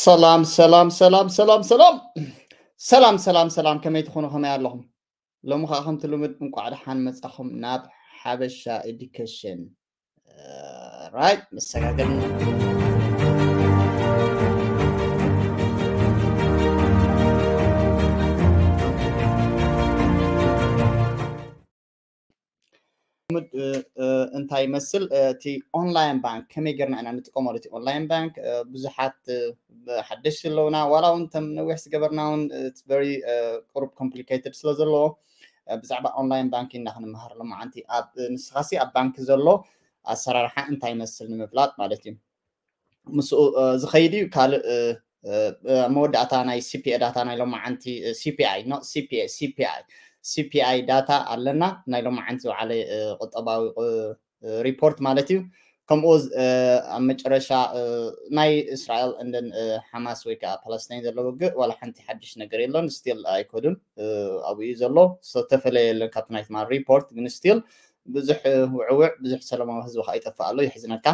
ሰላም ሰላም ሰላም ሰላም ሰላም ሰላም ሰላም ሰላም፣ ከመይ ትኾኑ? ከመይ ኣለኹም? ሎሚ ከዓ ከምቲ ልሙድ እንቋዕ ደሓን መጻኹም ናብ ሓበሻ ኤዱኬሽን። ራይት፣ መሰጋገሪ። እንታይ ይመስል እቲ ኦንላይን ባንክ፣ ከመይ ጌርና ኢና ንጥቀመሉ? እቲ ኦንላይን ባንክ ብዙሓት ሓደሽቲ ኣለውና፣ ዋላ እውን እቶም ነዊሕ ዝገበርና እውን ቨሪ ቁሩብ ኮምፕሊኬትድ ስለ ዘለዎ ብዛዕባ ኦንላይን ባንኪንግ ኢና ክንመሃር ሎማዓንቲ። ኣብ ንስኻሲ ኣብ ባንክ ዘሎ ኣሰራርሓ እንታይ ይመስል ንምፍላጥ ማለት እዩ። ምስኡ ዝኸይድ እዩ። ካልእ መወዳእታ ናይ ሲፒኤ ዳታ ናይ ሎማዓንቲ፣ ሲፒኣይ፣ ኖ ሲፒኤ፣ ሲፒኣይ፣ ሲፒኣይ ዳታ ኣለና፣ ናይ ሎማዓንቲ ዝወዓለ ቁጠባዊ ሪፖርት ማለት እዩ። ከምኡ ኣብ መጨረሻ ናይ እስራኤል እንደን ሓማስ ወይ ከዓ ፓለስታይን ዘሎ ውግእ ዋላ ሓንቲ ሓድሽ ነገር የለን። ስቲል ኣይኮዱን፣ ኣብኡ እዩ ዘሎ። ዝተፈለየ የለን ካብቲ ናይ ትማል ሪፖርት፣ ግን ስቲል ብዙሕ ውዕውዕ፣ ብዙሕ ሰላማዊ ህዝቢ ከዓ ይጠፍእ ኣሎ። ይሕዝነካ፣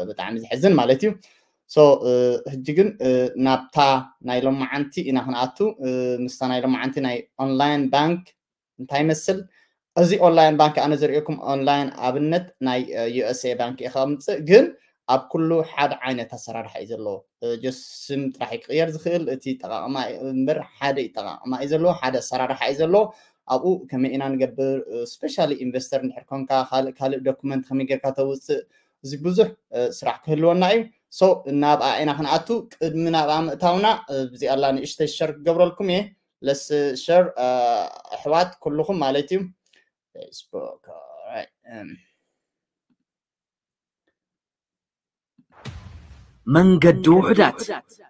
ብጣዕሚ ዝሕዝን ማለት እዩ። ሶ ሕጂ ግን ናብታ ናይ ሎማዓንቲ ኢና ክንኣቱ። ምስታ ናይ ሎማዓንቲ ናይ ኦንላይን ባንክ እንታይ ይመስል? እዚ ኦንላይን ባንክ ኣነ ዘርእየኩም ኦንላይን ኣብነት ናይ ዩኤስኤ ባንክ እየ ከምፅእ፣ ግን ኣብ ኩሉ ሓደ ዓይነት ኣሰራርሓ እዩ ዘለዎ። ጀስት ስም ጥራሕ እዩ ክቕየር ዝኽእል፣ እቲ ጠቃቕማ እምበር ሓደ ጠቃቕማ እዩ ዘለዎ፣ ሓደ ኣሰራርሓ እዩ ዘለዎ። ኣብኡ ከመይ ኢና ንገብር፣ ስፔሻሊ ኢንቨስተር እንድሕር ኮንካ ካልእ ካልእ ዶክመንት ከመይ ጌርካ ተውፅእ፣ እዚ ብዙሕ ስራሕ ክህልወና እዩ። ሶ ናብኣ ኢና ክንኣቱ። ቅድሚ ናብኣ ምእታውና እዚኣ ኣላ ንእሽተይ ሸር ክገብረልኩም እየ። ለስ ሸር ኣሕዋት ኩልኹም ማለት እዩ። ፌስቡክ መንገዲ ውሑዳት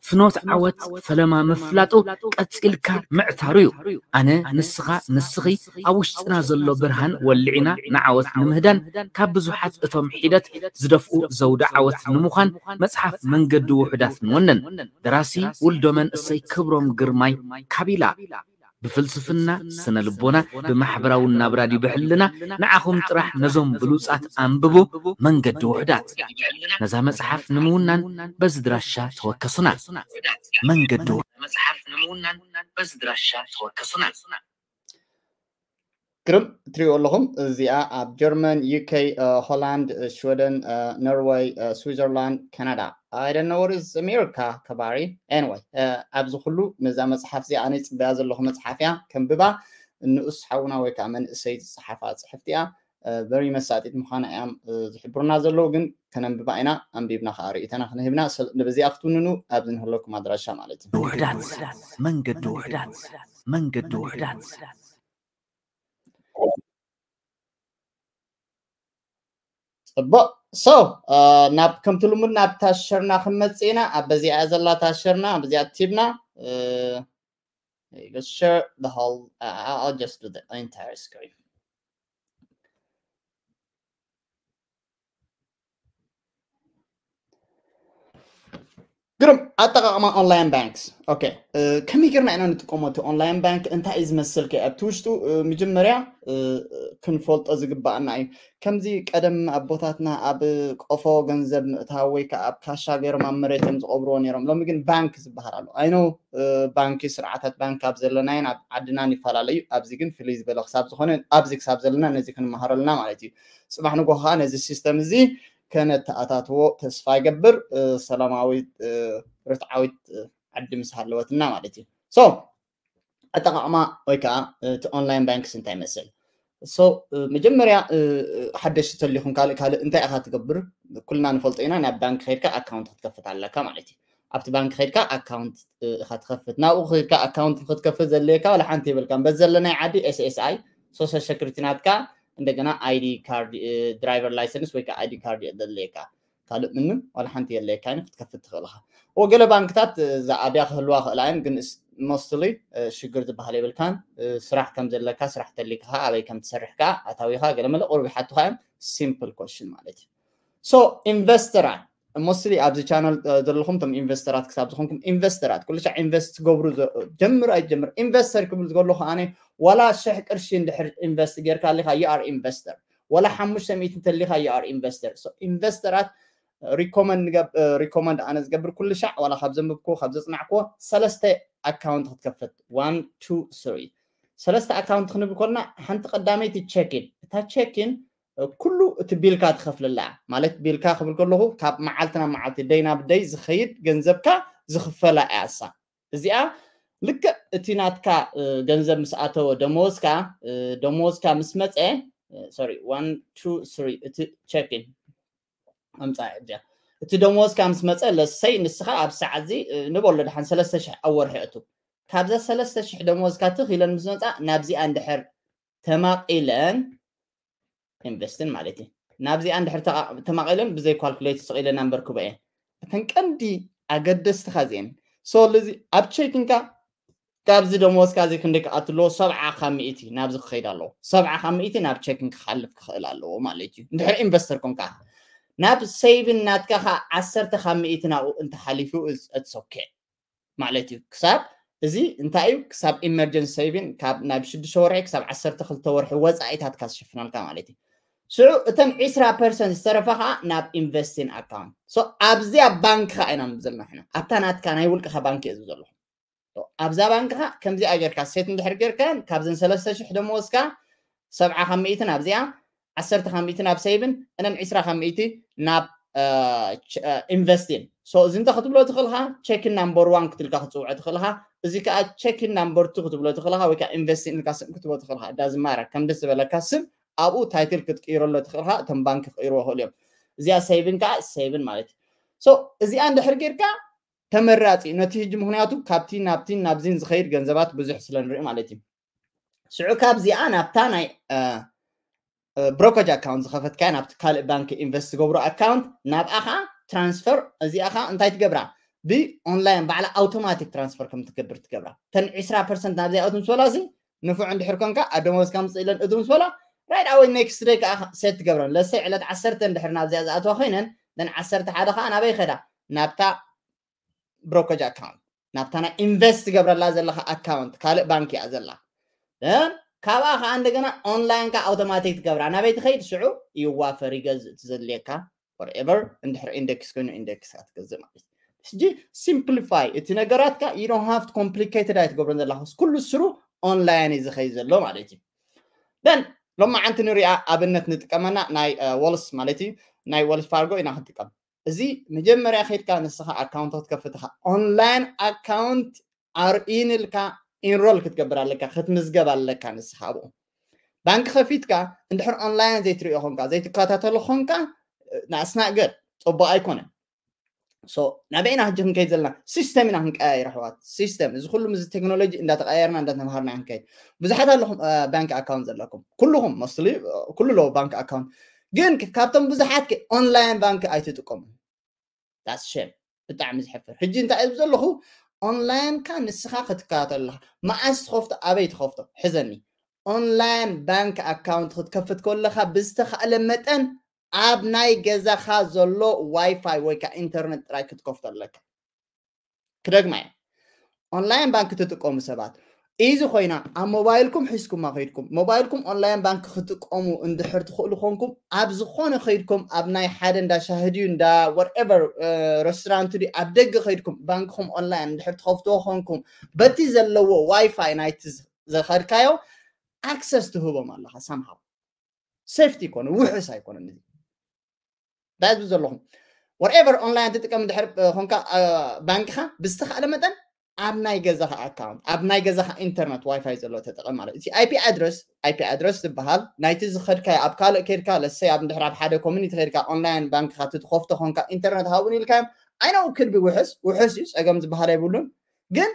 ፍኖት ዓወት ፈለማ ምፍላጡ ቀጺልካ ምዕታሩ እዩ። ኣነ ንስኻ ንስኺ ኣብ ውሽጥና ዘሎ ብርሃን ወልዕና ንዓወት ንምህዳን ካብ ብዙሓት እቶም ሒደት ዝደፍኡ ዘውዲ ዓወት ንምዃን መጽሓፍ መንገዲ ውሑዳት ንወንን። ደራሲ ውልዶ መንእሰይ ክብሮም ግርማይ ካቢላ። ብፍልስፍና ስነ ልቦና ብማሕበራዊ ናብራ ድዩ ብሕልና ንዓኹም ጥራሕ ነዞም ብሉጻት ኣንብቡ። መንገዲ ውሑዳት ነዛ መጽሓፍ ንምውናን በዚ ድራሻ ተወከሱና። መንገዲ መጽሓፍ ንምውናን በዚ ድራሻ ተወከሱና። ግርም እትሪእዎ ኣለኹም። እዚኣ ኣብ ጀርመን፣ ዩኬ፣ ሆላንድ፣ ሽወደን፣ ኖርወይ፣ ስዊዘርላንድ፣ ካናዳ፣ I don't know what is America ከባሪ። Anyway ኣብዚ ኩሉ ነዛ መፅሓፍ እዚኣ ኣነ ፅበያ ዘለኹ መፅሓፍ እያ። ከንብባ ንኡስ ሓውና ወይ ከዓ መንእሰይ ዝፀሓፋ ፅሕፍቲ እያ። ቨሪ መሳጢት ምዃና እዮም ዝሕብሩና ዘለዉ፣ ግን ከነንብባ ኢና። ኣንቢብና ከዓ ርእይቶና ክንህብና በዚኣ ክትውንኑ ኣብዚ ንህለኩም ኣድራሻ ማለት እዩ። ውሕዳት መንገዲ ውሕዳት መንገዲ ውሕዳት ፅቡቅ። So ናብ ከምቲ ልሙድ ናብ ታሸርና ክንመፅእ ኢና። ኣብ በዚኣ ዘላ ታሸርና በዚኣ ቲብና share the whole I'll just do the entire screen. ግርም ኣጠቃቅማ ኦንላይን ባንክስ። ኦኬ፣ ከመይ ጌርና ኢና ንጥቀሞ? እቲ ኦንላይን ባንክ እንታይ እዩ ዝመስል? ከ ኣብቲ ውሽጡ መጀመርያ ክንፈልጦ ዝግባኣና እዩ። ከምዚ ቀደም ኣቦታትና ኣብ ቆፎ ገንዘብ ምእታው ወይ ከዓ ኣብ ካሻ ገይሮም ኣብ መሬቶም ዝቐብርዎ ነይሮም። ሎሚ ግን ባንክ ዝበሃል ኣሎ። ኣይኖ ባንኪ ስርዓታት ባንክ ኣብ ዘለናይን ኣብ ዓድናን ይፈላለዩ። ኣብዚ ግን ፍልይ ዝበለ ክሳብ ዝኾነ ኣብዚ ክሳብ ዘለና ነዚ ክንመሃረልና ማለት እዩ። ፅባሕ ንጎ ከዓ ነዚ ሲስተም እዚ ከነተኣታትዎ ተስፋ ይገብር። ሰላማዊት ርትዓዊት ዓዲ ምስ ሃለወትና ማለት እዩ። ሶ ኣጠቃቅማ ወይ ከዓ እቲ ኦንላይን ባንክስ እንታይ ይመስል? ሶ መጀመርያ ሓደሽቲ ተሊኹም ካልእ ካልእ እንታይ ኢኻ ትገብር? ኩልና ንፈልጦ ኢና። ናብ ባንክ ከይድካ ኣካውንት ክትከፍት ኣለካ ማለት እዩ። ኣብቲ ባንክ ከይድካ ኣካውንት ኢኻ ትከፍት። ናብኡ ከይድካ ኣካውንት ንክትከፍት ዘድልየካ ዋላ ሓንቲ የብልካን። በዚ ዘለናይ ዓዲ ኤስኤስኣይ፣ ሶሻል ሴኩሪቲ ናትካ፣ እንደገና ኣይዲ ካርድ፣ ድራይቨር ላይሰንስ ወይ ከዓ ኣይዲ ካርድ የድልየካ። ካልእ ምንም ዋላ ሓንቲ የድልየካን፣ ክትከፍት ትኽእል ኢኻ። ወገለ ባንክታት ዝዓብያ ክህልዋ ክእላ እየን፣ ግን ሞስትሊ ሽግር ዝበሃል የብልካን። ስራሕ ከም ዘለካ፣ ስራሕ ተሊካ፣ ኣበይ ከም ትሰርሕ ከዓ፣ ኣታዊኻ ገለመለ ቁሩብ ይሓቱኻ እዮም። ሲምፕል ኮሽን ማለት እዩ። ሶ ኢንቨስተራት ሞስትሊ ኣብዚ ቻነል ዘለኹም እቶም ኢንቨስተራት ክሳብ ዝኾንኩም ኢንቨስተራት ኩሉ ሻዕ ኢንቨስት ትገብሩ ጀምር ኣይጀምር ኢንቨስተር ክብል ዝገለኹ ኣነ ዋላ ሽሕ ቅርሺ እንድሕር ኢንቨስት ጌርካ ኣሊኻ you are investor። ዋላ ሓሙሽተ ሚእቲ እንተሊኻ you are investor። ኢንቨስተራት recommend recommend ኣነ ዝገብር ኩሉ ሻዕ ዋላ ካብ ዘንብብክዎ ካብ ዘፅናዕክዎ ሰለስተ ኣካውንት ክትከፍት one two three ሰለስተ ኣካውንት ክንብል ከለና ሓንቲ ቀዳመይቲ ቸኪን እታ ቸኪን ኩሉ እቲ ቢልካ ትኸፍልላ ማለት ቢልካ ክብል ከለኹ ካብ መዓልቲ ናብ መዓልቲ ደይ ናብ ደይ ዝኸይድ ገንዘብካ ዝኽፈላ እያ እሳ እዚኣ ልክዕ እቲ ናትካ ገንዘብ ምስ ኣተወ ደመወዝካ ደመወዝካ ምስ መፀ sorry one two three እቲ ቸኪን ኣምፃ እዚኣ እቲ ደመወዝካ ምስ መፀ ለሰይ ንስኻ ኣብ ሰዓት እዚ ንበሎ ድሓን ሰለስተ ሽሕ ኣብ ወርሒ እቱ ካብዛ ሰለስተ ሽሕ ደመወዝካ ትኽ ኢለን ምስ መፃ ናብዚኣ እንድሕር ተማቒለን ኢንቨስትን ማለት እዩ ናብዚኣ እንድሕር ተማቒለን ብዘይ ኳልኩሌት ስቕ ኢለን ኣንበርክቦ እየን እተን ቀንዲ ኣገደስቲ ኻዚአን so ለዚ ኣብ ቸኪንካ ካብዚ ደመወዝካ እዚ ክንደይ ክኣትለዎ ሰብዓ ካብ ሚእቲ ናብዚ ክኸይድ ኣለዎ ሰብዓ ካብ ሚእቲ ናብ ቸኪን ክሓልፍ ክኽእል ኣለዎ ማለት እዩ እንድሕር ኢንቨስተር ኮንካ ናብ ሴቪን ናትካ ከዓ ዓሰርተ ካብ ሚእቲ ናብኡ እንተሓሊፉ it's okay ማለት እዩ ክሳብ እዚ እንታይ እዩ ክሳብ ኢመርጀንሲ ሴቪን ካብ ናብ ሽዱሽተ ወርሒ ክሳብ ዓሰርተ ክልተ ወርሒ ወፃኢታትካ ዝሽፍነልካ ማለት እዩ ሽዑ እተን ዒስራ ፐርሰንት ዝተረፈ ከዓ ናብ ኢንቨስቲን ኣካውንት ኣብዚኣ ባንክካ ኢና ዘለና ሕና ኣብታ ናትካ ናይ ውልቅካ ባንክ እየ ዝብ ዘለኹ ኣብዛ ባንክካ ከምዚኣ ጌርካ ሴት እንድሕር ጌርካን ካብዘን ሰለስተ ሽሕ ደሞ ወስካ ሰብዓ ካብ ሚእትን ኣብዚኣ ዓሰርተ ካብ ሚእትን ኣብ ሴቭን እነን ዒስራ ካብ ሚእቲ ናብ ኢንቨስቲን so እዚ እንተ ክትብሎ ትኽእልካ ቸኪን ናምበር ዋን ክትልካ ክትፅውዖ ትኽእልካ እዚ ከዓ ቸኪን ናምበር ቱ ክትብሎ ትኽእልካ ወይ ከዓ ኢንቨስቲን ኢልካ ስም ክትብሎ ትኽእልካ እዳ ዝማራ ከም ደስ ዝበለካ ስም ኣብኡ ታይትል ክትቅይረሎ ትኽእልካ እቶም ባንክ ክቅይርዎ ይኽእሉ እዮም እዚኣ ሴቭን ከዓ ሴቭን ማለት እዩ እዚኣ እንድሕር ጌርካ ተመራፂ ነቲ ህጂ ምክንያቱ ካብቲ ናብቲ ናብዚን ዝኸይድ ገንዘባት ብዙሕ ስለ ንርኢ ማለት እዩ ስዑ ካብዚኣ ናብታ ናይ ብሮከጅ ኣካውንት ዝኸፈትካያ ናብቲ ካልእ ባንክ ኢንቨስት ዝገብሩ ኣካውንት ናብኣ ከዓ ትራንስፈር እዚኣ ከዓ እንታይ ትገብራ ብኦንላይን ባዕላ ኣውቶማቲክ ትራንስፈር ከም ትገብር ትገብራ ተን ዕስራ ፐርሰንት ናብዚኣ እቱ ምስ በላ ንፉዕ እንድሕር ኮንካ ኣደሞዝ ከምፅእ ኢለን እቱ ምስ በላ right away next day ከዓ set ትገብረን ለሰይ ዕለት ዓሰርተ እንድሕር ናብዚኣ ዝኣትዋ ኮይነን ነን ዓሰርተ ሓደ ከዓ ናበይ ከዳ ናብታ brokerage account ናብታ ናይ invest ትገብረላ ዘለካ account ካልእ ባንክ እያ ዘላ ካብኣ ከዓ እንደገና online ካ automatic ትገብራ ናበይ ትኸይድ ሽዑ ይዋፈር ይገዝእ ትዘድልየካ whatever እንድሕር index ኮይኑ index ካ ትገዝእ ማለት እዩ ሕጂ simplify እቲ ነገራት ካ you don't have to complicated ኣይትገብሮን ዘለካ ኩሉ ስሩ online እዩ ዝኸይድ ዘሎ ማለት እዩ then ሎማዓንቲ ንሪኣ ኣብነት ንጥቀመና ናይ ወልስ ማለት እዩ ናይ ወልስ ፋርጎ ኢና ክንጥቀም እዚ መጀመርያ ከድካ ንስኻ ኣካውንት ክትከፍት ኢኻ online account ኣርኢን ኢልካ ኢንሮል ክትገብር ኣለካ ክትምዝገብ ኣለካ ንስኻ ኣብኡ ባንክ ከፊትካ እንድሕር online ዘይትሪኦ ኾንካ ዘይትከታተሎ ኾንካ ናስናገድ ፅቡቅ ኣይኮነን ናበይና ሕጂ ክንከይድ ዘለና ሲስተም ኢና ክንቀያየር ኣሕዋት ሲስተም እዚ ኩሉ እዚ ቴክኖሎጂ እንዳተቀያየርና እንዳተምሃርና ክንከይድ ብዙሓት ኣለኹም ባንክ ኣካውንት ዘለኩም ኩልኹም መስሊ ኩሉ ኣለዎ ባንክ ኣካውንት ግን ካብቶም ብዙሓት online ባንክ ኣይትጥቀሙ that's shame ብጣዕሚ ዝሕፍር ሕጂ እንታይ እብ ዘለኹ online ካ ንስኻ ክትከታተል ኣለኻ መዓስ ትኸፍቶ ኣበይ ትኸፍቶ ሕዘኒ online ባንክ ኣካውንት ክትከፍት ከለኻ ብዝተኻእለ መጠን ኣብ ናይ ገዛኻ ዘሎ ዋይፋይ ወይ ከዓ ኢንተርነት ጥራይ ክትከፍቶ ኣለካ ክደግማ እየ online ባንክ ትጥቀሙ ሰባት ኢዚ ኮይና ኣብ ሞባይልኩም ሒዝኩማ ከይድኩም ሞባይልኩም online ባንክ ክትጥቀሙ እንድሕር ትኽእሉ ኮንኩም ኣብ ዝኾነ ከይድኩም ኣብ ናይ ሓደ እንዳ ሻሂ ድዩ እንዳ whatever restaurant ድዩ ኣብ ደገ ከይድኩም ባንክኹም online እንድሕር ትኸፍትዎ ኮንኩም በቲ ዘለዎ ዋይፋይ ናይቲ ዝኸድካዮ access ትህቦም ኣለኻ somehow safety ይኮነ ውሕስ ኣይኮነን እዚ ዳት ዘለኹም whatever online ትጥቀም ድሕር ኮንካ ባንክኻ ብዝተኻእለ መጠን ኣብ ናይ ገዛኻ ኣካውንት ኣብ ናይ ገዛኻ ኢንተርነት ዋይፋይ ዘሎ ተጠቐም ማለት እቲ IP ኣድረስ IP ኣድረስ ዝበሃል ናይቲ ዝኸድካዮ ኣብ ካልእ ከድካ ለሰይ ኣብ ድሕር ኣብ ሓደ ኮሚኒቲ ከድካ online ባንክኻ ትትኸፍቶ ኮንካ ኢንተርነት ሃቡን ኢልካዮም I know could be ውሕስ ውሕስ እዩ ፀገም ዝበሃል ኣይብሉን ግን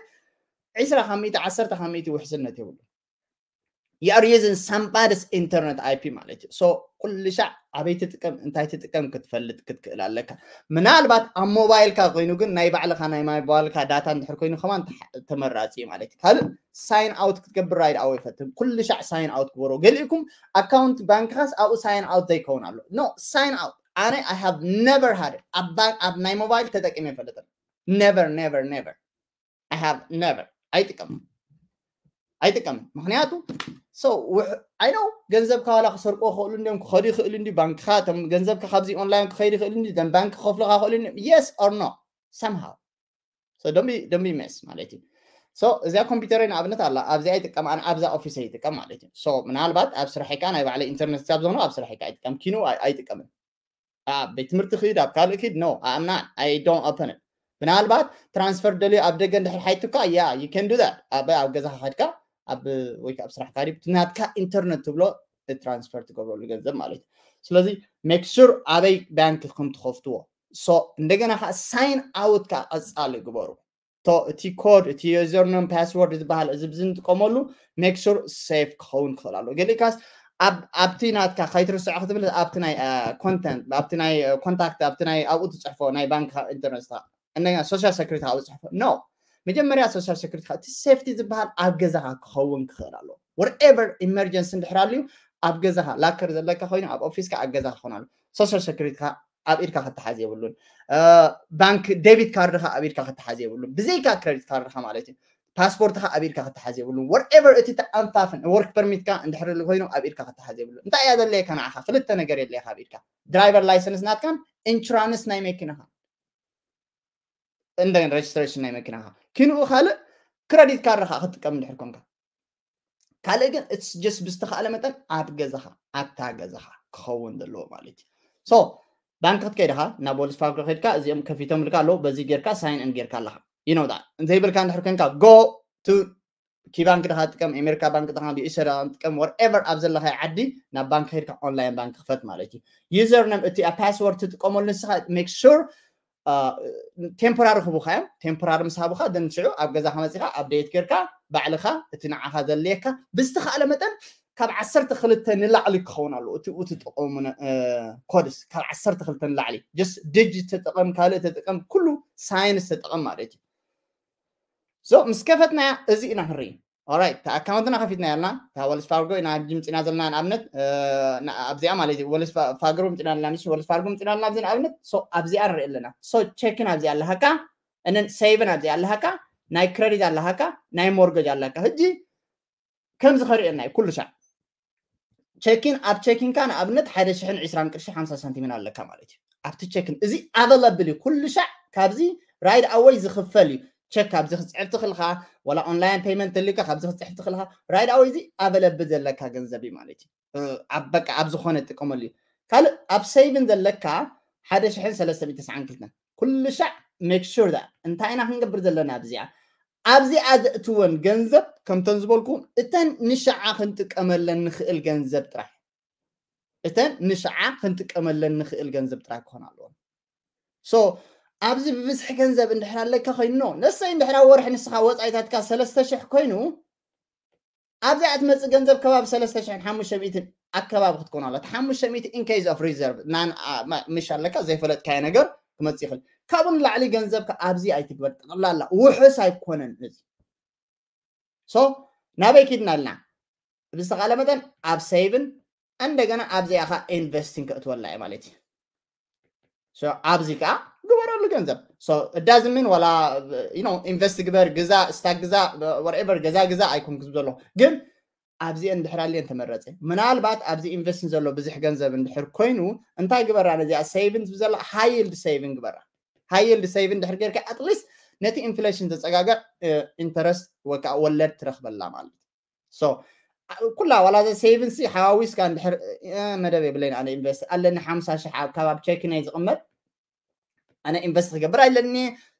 ዒስራ ካብ ሚእቲ ዓሰርተ ካብ ሚእቲ ውሕስነት የብሉ you are using somebody's internet IP ማለት እዩ so ኩሉ ሻዕ ኣበይ ትጥቀም እንታይ ትጥቀም ክትፈልጥ ክትክእል ኣለካ ምናልባት ኣብ ሞባይልካ ኮይኑ ግን ናይ ባዕልካ ናይ ሞባይልካ ዳታ እንድሕር ኮይኑ ከማን ተመራፂ ማለት እዩ ካልእ ሳይን ኣውት ክትገብር right away ፈትን ኩሉ ሻዕ ሳይን ኣውት ግበሮ ገሊእኩም ኣካውንት ባንክካስ ኣብኡ ሳይን ኣውት ዘይከውን ኣሎ no ሳይን ኣውት ኣነ I have never had ኣብ ናይ ሞባይል ተጠቂመ ይፈልጥን never never never I have never ኣይጥቀም ኣይጥቀምን። ምክንያቱ so I know ገንዘብካ ዋላ ክሰርቆ ክኽእሉ እንዲዮም፣ ክኸዱ ይኽእሉ እንዲ፣ ባንክኻ እቶም ገንዘብካ ካብዚ ኦንላይን ክኸይድ ይኽእሉ እንዲ፣ ደን ባንክ ክኸፍሉካ ክኽእሉ እንዲ። Yes or no? Somehow. So don't be don't be mess ማለት እዩ። So እዚኣ ኮምፒውተረይ ንኣብነት ኣላ፣ ኣብዚኣ ይጥቀም፣ ኣነ ኣብዛ ኦፊስ ይጥቀም ማለት እዩ። So ምናልባት ኣብ ስራሕካ ናይ ባዕለ ኢንተርኔት ክሳብ ዝኾነ ኣብ ስራሕካ ኣይጥቀም፣ ኪኑ ኣይ- ኣይጥቀምን። ኣብ ቤት ትምህርቲ ክድ ኣብ ካልእ ክድ no I'm not I don't open it። ምናልባት ትራንስፈር ደልዩ ኣብ ደገ እንድሕር ሓይቱካ yeah you can do that። ኣብ ኣብ ገዛኻ ከድካ ኣብ ወይ ኣብ ስራሕካ ድዩ ናትካ ኢንተርኔት ትብሎ ትራንስፈር ትገብረሉ ገንዘብ ማለት እዩ። ስለዚ make sure ኣበይ ባንክ ከም ትኸፍትዎ። So እንደገና ከዓ ሳይን ኣውት ከዓ ቀፃሊ ግበሩ። እቲ ኮድ እቲ ዩዘርነም ፓስወርድ ዝበሃል እዚ ብዚ ንጥቀመሉ make sure ሴፍ ክኸውን ክኽእል ኣሎ። ገሊካስ ኣብቲ ናትካ ከይትርስዖ ክትብል ኣብቲ ናይ ኮንተንት ኣብቲ ናይ ኮንታክት ኣብቲ ናይ ኣብኡ ትፅሕፎ ናይ ባንክ ኢንተርነትካ እንደገና ሶሻል ሰክሪቲ ኣብኡ ትፅሕፎ no። መጀመርያ ሶሻል ሰክሪቲ እቲ ሴፍቲ ዝበሃል ኣብ ገዛኻ ክኸውን ክኽእል ኣሎ። Whatever emergency እንድሕር ኣልዩ ኣብ ገዛኻ ላከር ዘለካ ኮይኑ ኣብ ኦፊስካ ኣብ ገዛኻ ክኾን ኣሎ። ሶሻል ሰክሪቲካ ኣብ ኢድካ ክተሓዝ የብሉን። ባንክ ዴቢት ካርድካ ኣብ ኢድካ ክተሓዝ የብሉን፣ ብዘይካ ክሬዲት ካርድካ ማለት እዩ። ፓስፖርትካ ኣብ ኢድካ ክተሓዝ የብሉን። Whatever እቲ ተኣንፋፍን ወርክ ፐርሚትካ እንድሕር ኮይኑ ኣብ ኢድካ ክተሓዝ የብሉን። እንታይ እያ ዘድልየካ ንዓኻ? ክልተ ነገር የድልየካ ኣብ ኢድካ፣ ድራይቨር ላይሰንስ ናትካን ኢንሹራንስ ናይ መኪናኻ እንደገና ሬጅስትሬሽን ናይ መኪናኻ። ኪንኡ ካልእ ክረዲት ካርድኻ ክትጥቀም እንድሕር ኮንካ ካልእ ግን it's just ብዝተኻእለ መጠን ኣብ ገዛኻ ኣብታ ገዛኻ ክኸውን ዘለዎ ማለት እዩ። So ባንክ ክትከይድኻ ናብ ወልስ ፋርጎ ከድካ እዚኦም ከፊቶም ልካ ኣለዉ። በዚ ጌርካ ሳይን እን ጌርካ ኣለኻ። You know that እንተይብልካ እንድሕር ኮንካ go to ኪባንክ ድኻ ጥቀም፣ ኤሜሪካ ባንክ ድኻ፣ ቢኢሰ ጥቀም፣ whatever ኣብ ዘለኻ ዓዲ ናብ ባንክ ከድካ ኦንላይን ባንክ ክፈት ማለት እዩ። ዩዘር ነም እቲ ፓስወርድ ትጥቀመሉ ንስኻ make sure ቴምፖራሪ ክቡካ እዮም። ቴምፖራሪ ምስ ሃቡካ ደን ሽዑ ኣብ ገዛኻ መፂኻ ኣፕዴት ጌርካ ባዕልኻ እቲ ንዓኻ ዘድልየካ ብዝተኻእለ መጠን ካብ ዓሰርተ ክልተ ንላዕሊ ክኸውን ኣለዎ። እቲ ትጥቀሙ ኮድስ ካብ ዓሰርተ ክልተ ንላዕሊ just ዲጂት ተጠቐም ካልእ ተጠቐም ኩሉ ሳይንስ ተጠቐም ማለት እዩ። So ምስ ከፈትና እዚ ኢና ክንርኢ። Alright ኣካውንትና ከፊትና ያልና እታ ወልስ ፋርጎ ኢና ሕጂ ምፅና ዘለና ንኣብነት ኣብዚኣ ማለት እዩ። ወልስ ፋግሮ ምፅና ኣለና ንሽ ወልስ ፋርጎ ምፅና ኣለና ኣብዚ ንኣብነት ኣብዚኣ ንርኢ ኣለና። So ቼክን ኣብዚኣ ኣለሃካ እነን ሴቭን ኣብዚኣ ኣለሃካ ናይ ክረዲት ኣለሃካ ናይ ሞርገጅ ኣለካ። ሕጂ ከምዚ ከርእየና እዩ ኩሉ ሻዕ ቼኪን ኣብ ቼኪንካ ንኣብነት ሓደ ሽሕን ዕስራን ቅርሺ ሓምሳ ሳንቲምን ኣለካ ማለት እዩ። ኣብቲ ቼኪን እዚ ኣቨለብል እዩ ኩሉ ሻዕ ካብዚ ራይድ ኣወይ ዝኽፈል እዩ። ቸክ ኣብዚ ክፅዕፍ ትኽልካ ወላ ኦንላይን ፔይመንት ተልካ ካብዚ ክፅዕፍ ትኽልካ ራይድ ኣወይ እዚ ኣቨለብል ዘለካ ገንዘብ እዩ ማለት እዩ። ኣብ በቃ ኣብ ዝኾነ ጥቀመሉ እዩ። ካልእ ኣብ ሴይቭን ዘለካ ሓደ ሽሕን ሰለስተ ሚእቲ ተስዓን ክልተን ኩሉ ሻዕ make sure that እንታይ ኢና ክንገብር ዘለና ኣብዚኣ ኣብዚኣ ዘእትወን ገንዘብ ከምተን ዝበልኩም እተን ንሽዓ ክንጥቀመለን ንኽእል ገንዘብ ጥራሕ እተን ንሽዓ ክንጥቀመለን ንኽእል ገንዘብ ጥራሕ ክኾን ኣለዎ። So ኣብዚ ብብዝሒ ገንዘብ እንድሕር ኣለካ ኮይኑ ነሰይ እንድሕር ኣብ ወርሒ ንስኻ ወፃኢታትካ ሰለስተ ሽሕ ኮይኑ ኣብዚኣ ትመፅእ ገንዘብ ከባቢ ሰለስተ ሽሕን ሓሙሽተ ሚእትን ኣከባቢ ክትኮን ኣላ። እቲ ሓሙሽተ ሚእቲ in case of reserve ምሽ ኣለካ ዘይፈለጥካዮ ነገር ክመፅእ ይኽእል። ካብኡ ንላዕሊ ገንዘብካ ኣብዚ ኣይትግበር። ጠቕላላ ውሑስ ኣይኮነን እዚ። So ናበይ ኪድና ኣለና? ብዝተኻለ መጠን ኣብ ሴይቭን እንደገና ኣብዚኣ ኻ ኢንቨስቲንግ ከእትወላ እየ ማለት እዩ። ኣብዚ ከዓ ግበረሉ ገንዘብ እዳዝምን ዋላ ኢንቨስት ግበር ግዛ ስታክ ግዛ whatever ገዛ ግዛ ኣይኮንኩ ዝብሎ ግን ኣብዚአን እንድሕር ኣልየን ተመረፀ ምናልባት ኣብዚ ኢንቨስት ዘሎ ብዙሕ ገንዘብ እንድሕር ኮይኑ እንታይ ግበራ ነዚኣ ሴይቭን ዝብዘላ ሃይልድ ሴይቭን ግበራ ሃይልድ ሴይቭን እንድሕር ጌርካ ኣትሊስት ነቲ ኢንፍሌሽን ዘፀጋገዕ ኢንተረስት ወይከዓ ወለድ ትረክበላ ማለት ኩላ ዋላ ዘ ሴይቭንሲ ሓዋዊስካ እንድሕር መደብ የብለይን ኣነ ኢንቨስት ኣለኒ ሓምሳ ሽሕ ኣብ ከባቢ ቸኪን ናይ ዝቕመጥ ኣነ ኢንቨስት ክገብር ኣይደልኒ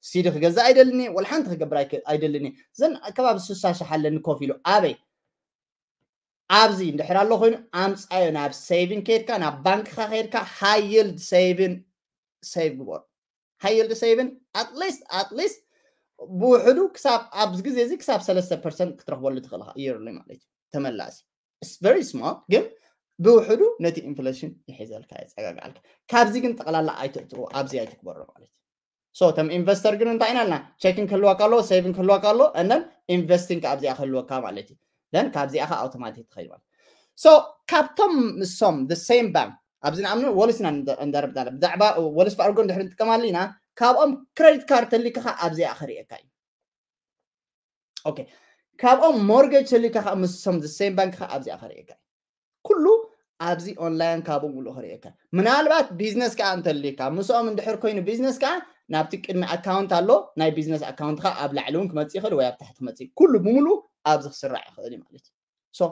ሲዲ ክገዛ ኣይደልኒ ወላ ሓንቲ ክገብር ኣይደልኒ ዘን ከባቢ ስሳ ሽሕ ኣለኒ ኮፍ ኢሉ ኣበይ ኣብዚ እንድሕር ኣሎ ኮይኑ ኣምፃዮ ናብ ሴይቪን ከድካ ናብ ባንክካ ከድካ ሃይልድ ሴይቪን ሴይቭ ግበሩ ሃይልድ ሴይቪን ኣትሊስት ኣትሊስት ብውሕዱ ክሳብ ኣብዚ ግዜ እዚ ክሳብ ሰለስተ ፐርሰንት ክትረክበሉ ትኽእል ኢካ የርሊ ማለት እዩ ተመላሲ very small ግን ብውሕዱ ነቲ ኢንፍሌሽን ይሒዘልካ የፀጋግዓልካ ካብዚ ግን ጠቕላላ ኣይትእትዎ ኣብዚ ኣይትግበሮ ማለት እዩ so ተም ኢንቨስተር ግን እንታይ ኢና ልና ቸኪን ክህልወካ ኣለዎ ሴቪን ክህልወካ ኣለዎ and then ኢንቨስቲንግ ኣብዚኣ ክህልወካ ማለት እዩ then ካብዚኣ ከ ኣውቶማቲክ ትኸይድ ማለት so ካብቶም ንሶም the same bank ኣብዚ ንኣምኑ ወልስ ኢና እንዳረብና ብዛዕባ ወልስ ፋርጎ እንድሕር ንጥቀማሉ ኢና ካብኦም ክሬዲት ካርድ ተሊካ ከ ኣብዚኣ ክርእየካ እዩ okay ካብኦም mortgage ተልካ ከዓ ምስሶም the same bank ከዓ ኣብዚኣ ከርእየካ ኩሉ ኣብዚ online ካብኡ ሙሉእ ከርእየካ። ምናልባት ቢዝነስ ከዓ እንተልካ ምስኦም እንድሕር ኮይኑ ቢዝነስ ከዓ ናብቲ ቅድሚ ኣካውንት ኣሎ ናይ ቢዝነስ ኣካውንት ከዓ ኣብ ላዕሊ እውን ክመፅእ ይኽእል ወይ ኣብ ታሕቲ ክመፅእ ኩሉ ብምሉእ ኣብዚ ክስራዕ ይኽእል እዩ ማለት እዩ። So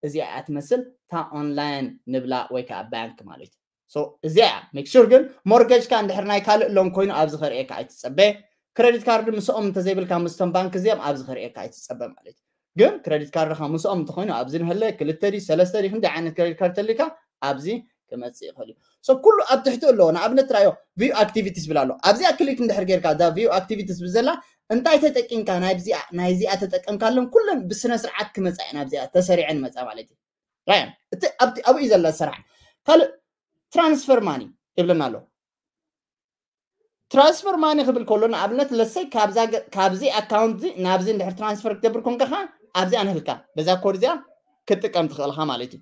እዚኣ እያ ትመስል እታ online ንብላ ወይ ከዓ ባንክ ማለት እዩ። So እዚኣ እያ make sure ግን mortgage ካ እንድሕር ናይ ካልእ ሎን ኮይኑ ኣብዚ ከርእየካ ኣይትፀበ። ክረዲት ካርድ ምስኦም እንተዘይብልካ ምስቶም ባንክ እዚኦም ኣብዚ ከርእየካ ኣይትፀበ ማለት እዩ። ግን ክረዲት ካርድካ ምስኦም እንተኮይኑ ኣብዚ ንህለ ክልተ ዲ ሰለስተ ዲ ክንደይ ዓይነት ክረዲት ካርድ ተልካ ኣብዚ ክመፅእ ይኽእል እዩ። So ኩሉ ኣብ ትሕቲ ኣለዎ። ንኣብነት ትራዮ view activities ዝብል ኣሎ። ኣብዚኣ ክሊክ እንድሕር ጌርካ እዛ view activities ብዘላ እንታይ ተጠቂምካ ናይዚኣ ተጠቀምካለን ኩለን ብስነ ስርዓት ክመፃ እየን ኣብዚኣ ተሰሪዐን መፃ ማለት እዩ። ራዮ እቲ ኣብኡ እዩ ዘላ ስራሕ። ካልእ transfer money ይብለና ኣሎ። Transfer money ክብል ከሎ ንኣብነት ለሰይ ካብዚ ኣካውንት ናብዚ እንድሕር transfer ክትገብር ኮንካ ከ ኣብዚኣ ንህልካ በዛ ኮድ እዚኣ ክትጥቀም ትኽእልካ ማለት እዩ።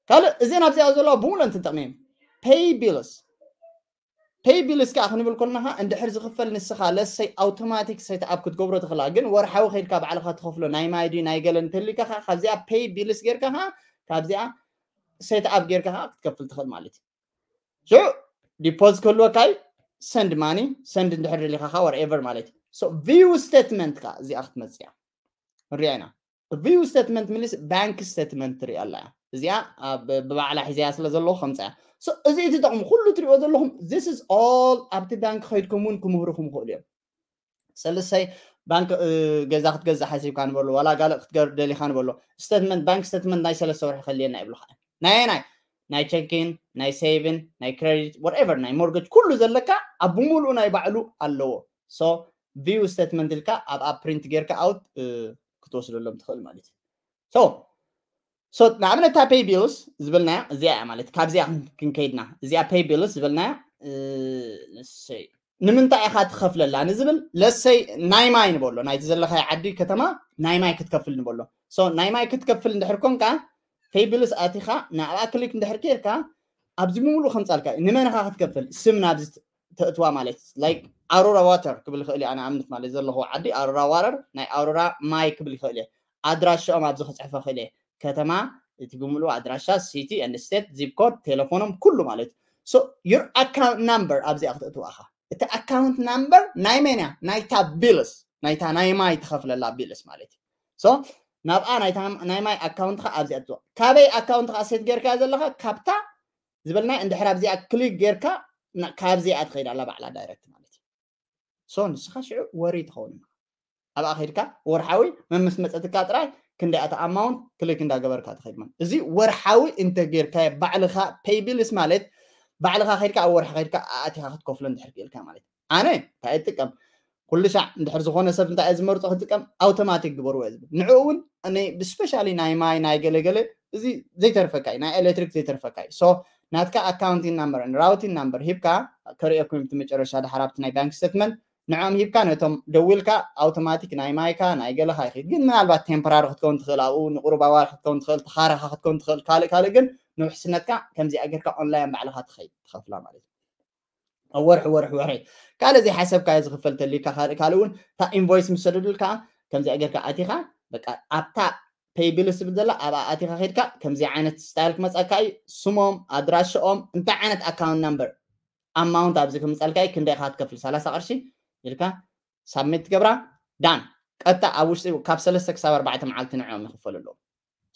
ካልእ እዚን ኣብዚኣ ዘለዋ ብምሉእ እንትንጠቕሚ pay bills pay bills ከዓ ክንብል ከለና እንድሕር ዝኽፈል ንስኻ ለሰይ ኣውቶማቲክ set up ክትገብሮ ትኽእላ ግን ወርሓዊ ከይድካ ባዕልኻ ትኸፍሎ ናይ ማይ ድዩ ናይ ገለ እንተልካ ከ ካብዚኣ pay bills ጌርካ ከ ካብዚኣ set up ጌርካ ከ ክትከፍል ትኽእል ማለት እዩ። ሽዑ ዲፖዝ ክህልወካ እዩ። Send money send እንድሕር ደሊኻ ከ whatever ማለት እዩ። So view statement ከ እዚኣ ክትመፅእ እያ። ንሪኣ ኢና። View statement ምልስ ባንክ ስቴትመንት ትሪኣ ኣላ እያ። እዚኣ ብባዕላ ሒዘያ ስለ ዘለኹ ከምፃ እያ። So እዚ እቲ ጠቕሙ ኩሉ ትሪኦ ዘለኹም this is all ኣብቲ ባንክ ከይድኩም እውን ክምህሩኹም ይኽእሉ እዮም። ሰለሰይ ባንክ ገዛ ክትገዛ ሓሲብካ ንበሎ ዋላ ጋልእ ክትገር ደሊኻ ንበሎ ስቴትመንት ባንክ ስቴትመንት ናይ ሰለስተ ወርሒ ከልየና ይብልካ። ናይ ናይ ናይ ቸኪን ናይ ሴቪን ናይ ክሬዲት whatever ናይ ሞርጌጅ ኩሉ ዘለካ ኣብ ብምሉኡ ናይ ባዕሉ ኣለዎ። So view statement ኢልካ ኣብኣ ፕሪንት ጌርካ ኣውት ክትወስደሎም ትኽእል ማለት እዩ። So ንኣብነት እታ pay bills ዝበልናያ እዚኣ እያ ማለት ካብዚኣ ክንከይድና እዚኣ pay bills ዝበልናያ ንምንታይ ኢኻ ትኸፍለላ ንዝብል ለሰይ ናይ ማይ ንበሎ ናይቲ ዘለኻዮ ዓዲ ከተማ ናይ ማይ ክትከፍል ንበሎ። So ናይ ማይ ክትከፍል እንድሕር ኮንካ pay bills ኣቲኻ ንኣብኣ ክሊክ እንድሕር ጌርካ ኣብዚ ብምሉእ ከምፃልካ እዩ። ንመን ኢኻ ክትከፍል ስም ናብዚ ተእትዋ ማለት like ኣሮራ ዋተር ክብል ይኽእል እየ ንኣብነት ማለት ዘለኹ ዓዲ ኣሮራ ዋተር ናይ ኣሮራ ማይ ክብል ይኽእል እየ። ኣድራሻኦም ኣብዚ ክፅሕፈ ክእል እየ። ከተማ እቲ ብምሉእ ኣድራሻ city and state zip code ቴሌፎኖም ኩሉ ማለት እዩ። So your account number ኣብዚኣ ክትእትዋ ኢኻ። እቲ ኣካውንት ናምበር ናይ መን እያ? ናይታ ቢልስ ናይታ ናይ ማይ ትኸፍለላ ቢልስ ማለት እዩ። So ናብኣ ናይ ማይ ኣካውንትኻ ኣብዚኣ ትዋ ካበይ ኣካውንትኻ ሴት ጌርካ ዘለኻ ካብታ ዝበልና እንድሕር ኣብዚኣ ክሊክ ጌርካ ካብዚኣ ትኸይድ ኣላ ባዕላ ዳይረክት ማለት እዩ። So ንስኻ ሽዑ ወሪ ትኸውን ኣብኣ ከይድካ ወርሓዊ መምስ መፀትካ ጥራይ ክንደይ ኣታ ኣማውንት ክሊክ እንዳገበርካ ትኸይድ ማለት እዚ ወርሓዊ እንተጌርካ ባዕልኻ pay bills ማለት ባዕልኻ ከይድካ ኣብ ወርሒ ከይድካ ኣእቲኻ ክትከፍሎ እንድሕር ክእልካ ማለት ኣነ እንታይ እጥቀም ኩሉ ሻዕ እንድሕር ዝኾነ ሰብ እንታይ እየ ዝመርፆ ክጥቀም ኣውቶማቲክ ግበርዎ እየ ዝብል ንዕኡ እውን specially ናይ ማይ ናይ ገለገለ እዚ ዘይተርፈካ እዩ ናይ ኤሌክትሪክ ዘይተርፈካ እዩ። So ናትካ ኣካውንቲን ናምበርን ራውቲን ናምበር ሂብካ ከርእየኩም እቲ መጨረሻ ድሓር ኣብቲ ናይ ባንክ ስቴትመንት ንዕኦም ሂብካ ነቶም ደዊልካ ኣውቶማቲክ ናይ ማይካ ናይ ገለኻ ይኽድ ግን ምናልባት ቴምፖራሪ ክትከውን ትኽእል ኣብኡ ንቁሩብ ኣዋርሕ ክትከውን ትኽእል ተኻረኻ ክትከውን ትኽእል ካልእ ካልእ ግን ንውሕስነትካ ከምዚኣ ጌርካ ኦንላይን ባዕልኻ ትኸይድ ትኸፍላ ማለት እዩ። ወርሒ ወርሒ ወርሒ ካልእ ዘይሓሰብካዮ ዝኽፈል ተልዩካ ካልእ ካልእ እውን እታ ኢንቮይስ ምስ ሰደዱልካ ከምዚኣ ጌርካ ኣቲኻ በቃ ኣብታ pay bills ትብል ዘላ ኣብኣ ኣቲኻ ከድካ ከምዚ ዓይነት ስታይል ክመፀካ እዩ። ስሞም ኣድራሽኦም እንታይ ዓይነት ኣካውንት ናምበር ኣማውንት ኣብዚ ክምፀልካ እዩ ክንደይ ኢኻ ትከፍል ሰላሳ ቅርሺ ኢልካ ሳብሚት ትገብራ ዳን ቀጥታ ኣብ ውሽጢ ካብ ሰለስተ ክሳብ ኣርባዕተ መዓልቲ ንዕኦም ይኽፈሉ ኣለዉ።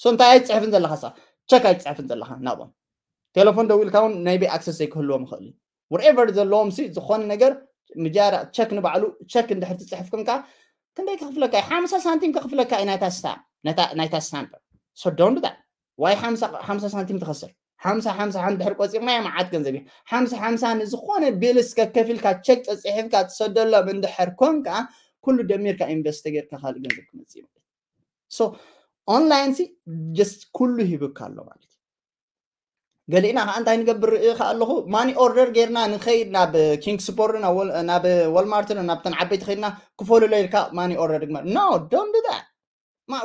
So እንታይ ኣይትፅሕፍን ዘለኻ ሳ ቸክ ኣይትፅሕፍን ዘለኻ ናብኦም ቴሌፎን ደው ኢልካ እውን ናይ ቤት ኣክሰስ ዘይክህልዎም ይኽእል እዩ። Whatever ዘለዎም ሲ ዝኾነ ነገር ምጃራ ቸክ ንባዕሉ ቸክ እንድሕር ትፅሕፍ ኮንካ ክንደይ ከኽፍለካ እዩ ሓምሳ ሳንቲም ከኽፍለካ እዩ ናይታ ስታምፕ ናይታ ስታምፕ። So don't do that why ሓምሳ ሳንቲም ትኸስር ሓምሳ ሓምሳ እንድሕር ቆፂርናዮ መዓት ገንዘብ እዩ። ሓምሳ ሓምሳ ንዝኾነ ቢልስ ከከፊልካ ቸክ ፀፅሒፍካ ትሰደሎም እንድሕር ኮንካ ኩሉ ደሚርካ ኢንቨስት ጌርካ ካልእ ገንዘብ ክመፅእ ማለት እዩ። So ኦንላይን ሲ just ኩሉ ሂብካ ኣሎ ማለት እዩ። ገሊእና ከዓ እንታይ ንገብር ርኢ ከዓ ኣለኹ ማኒ ኦርደር ጌርና ንኸይድ ናብ ኪንግ ስፖር ናብ ወልማርት ናብተን ዓበይቲ ከይድና ክፈሉሎ ኢልካ ማኒ ኦርደር ግመር no don't do that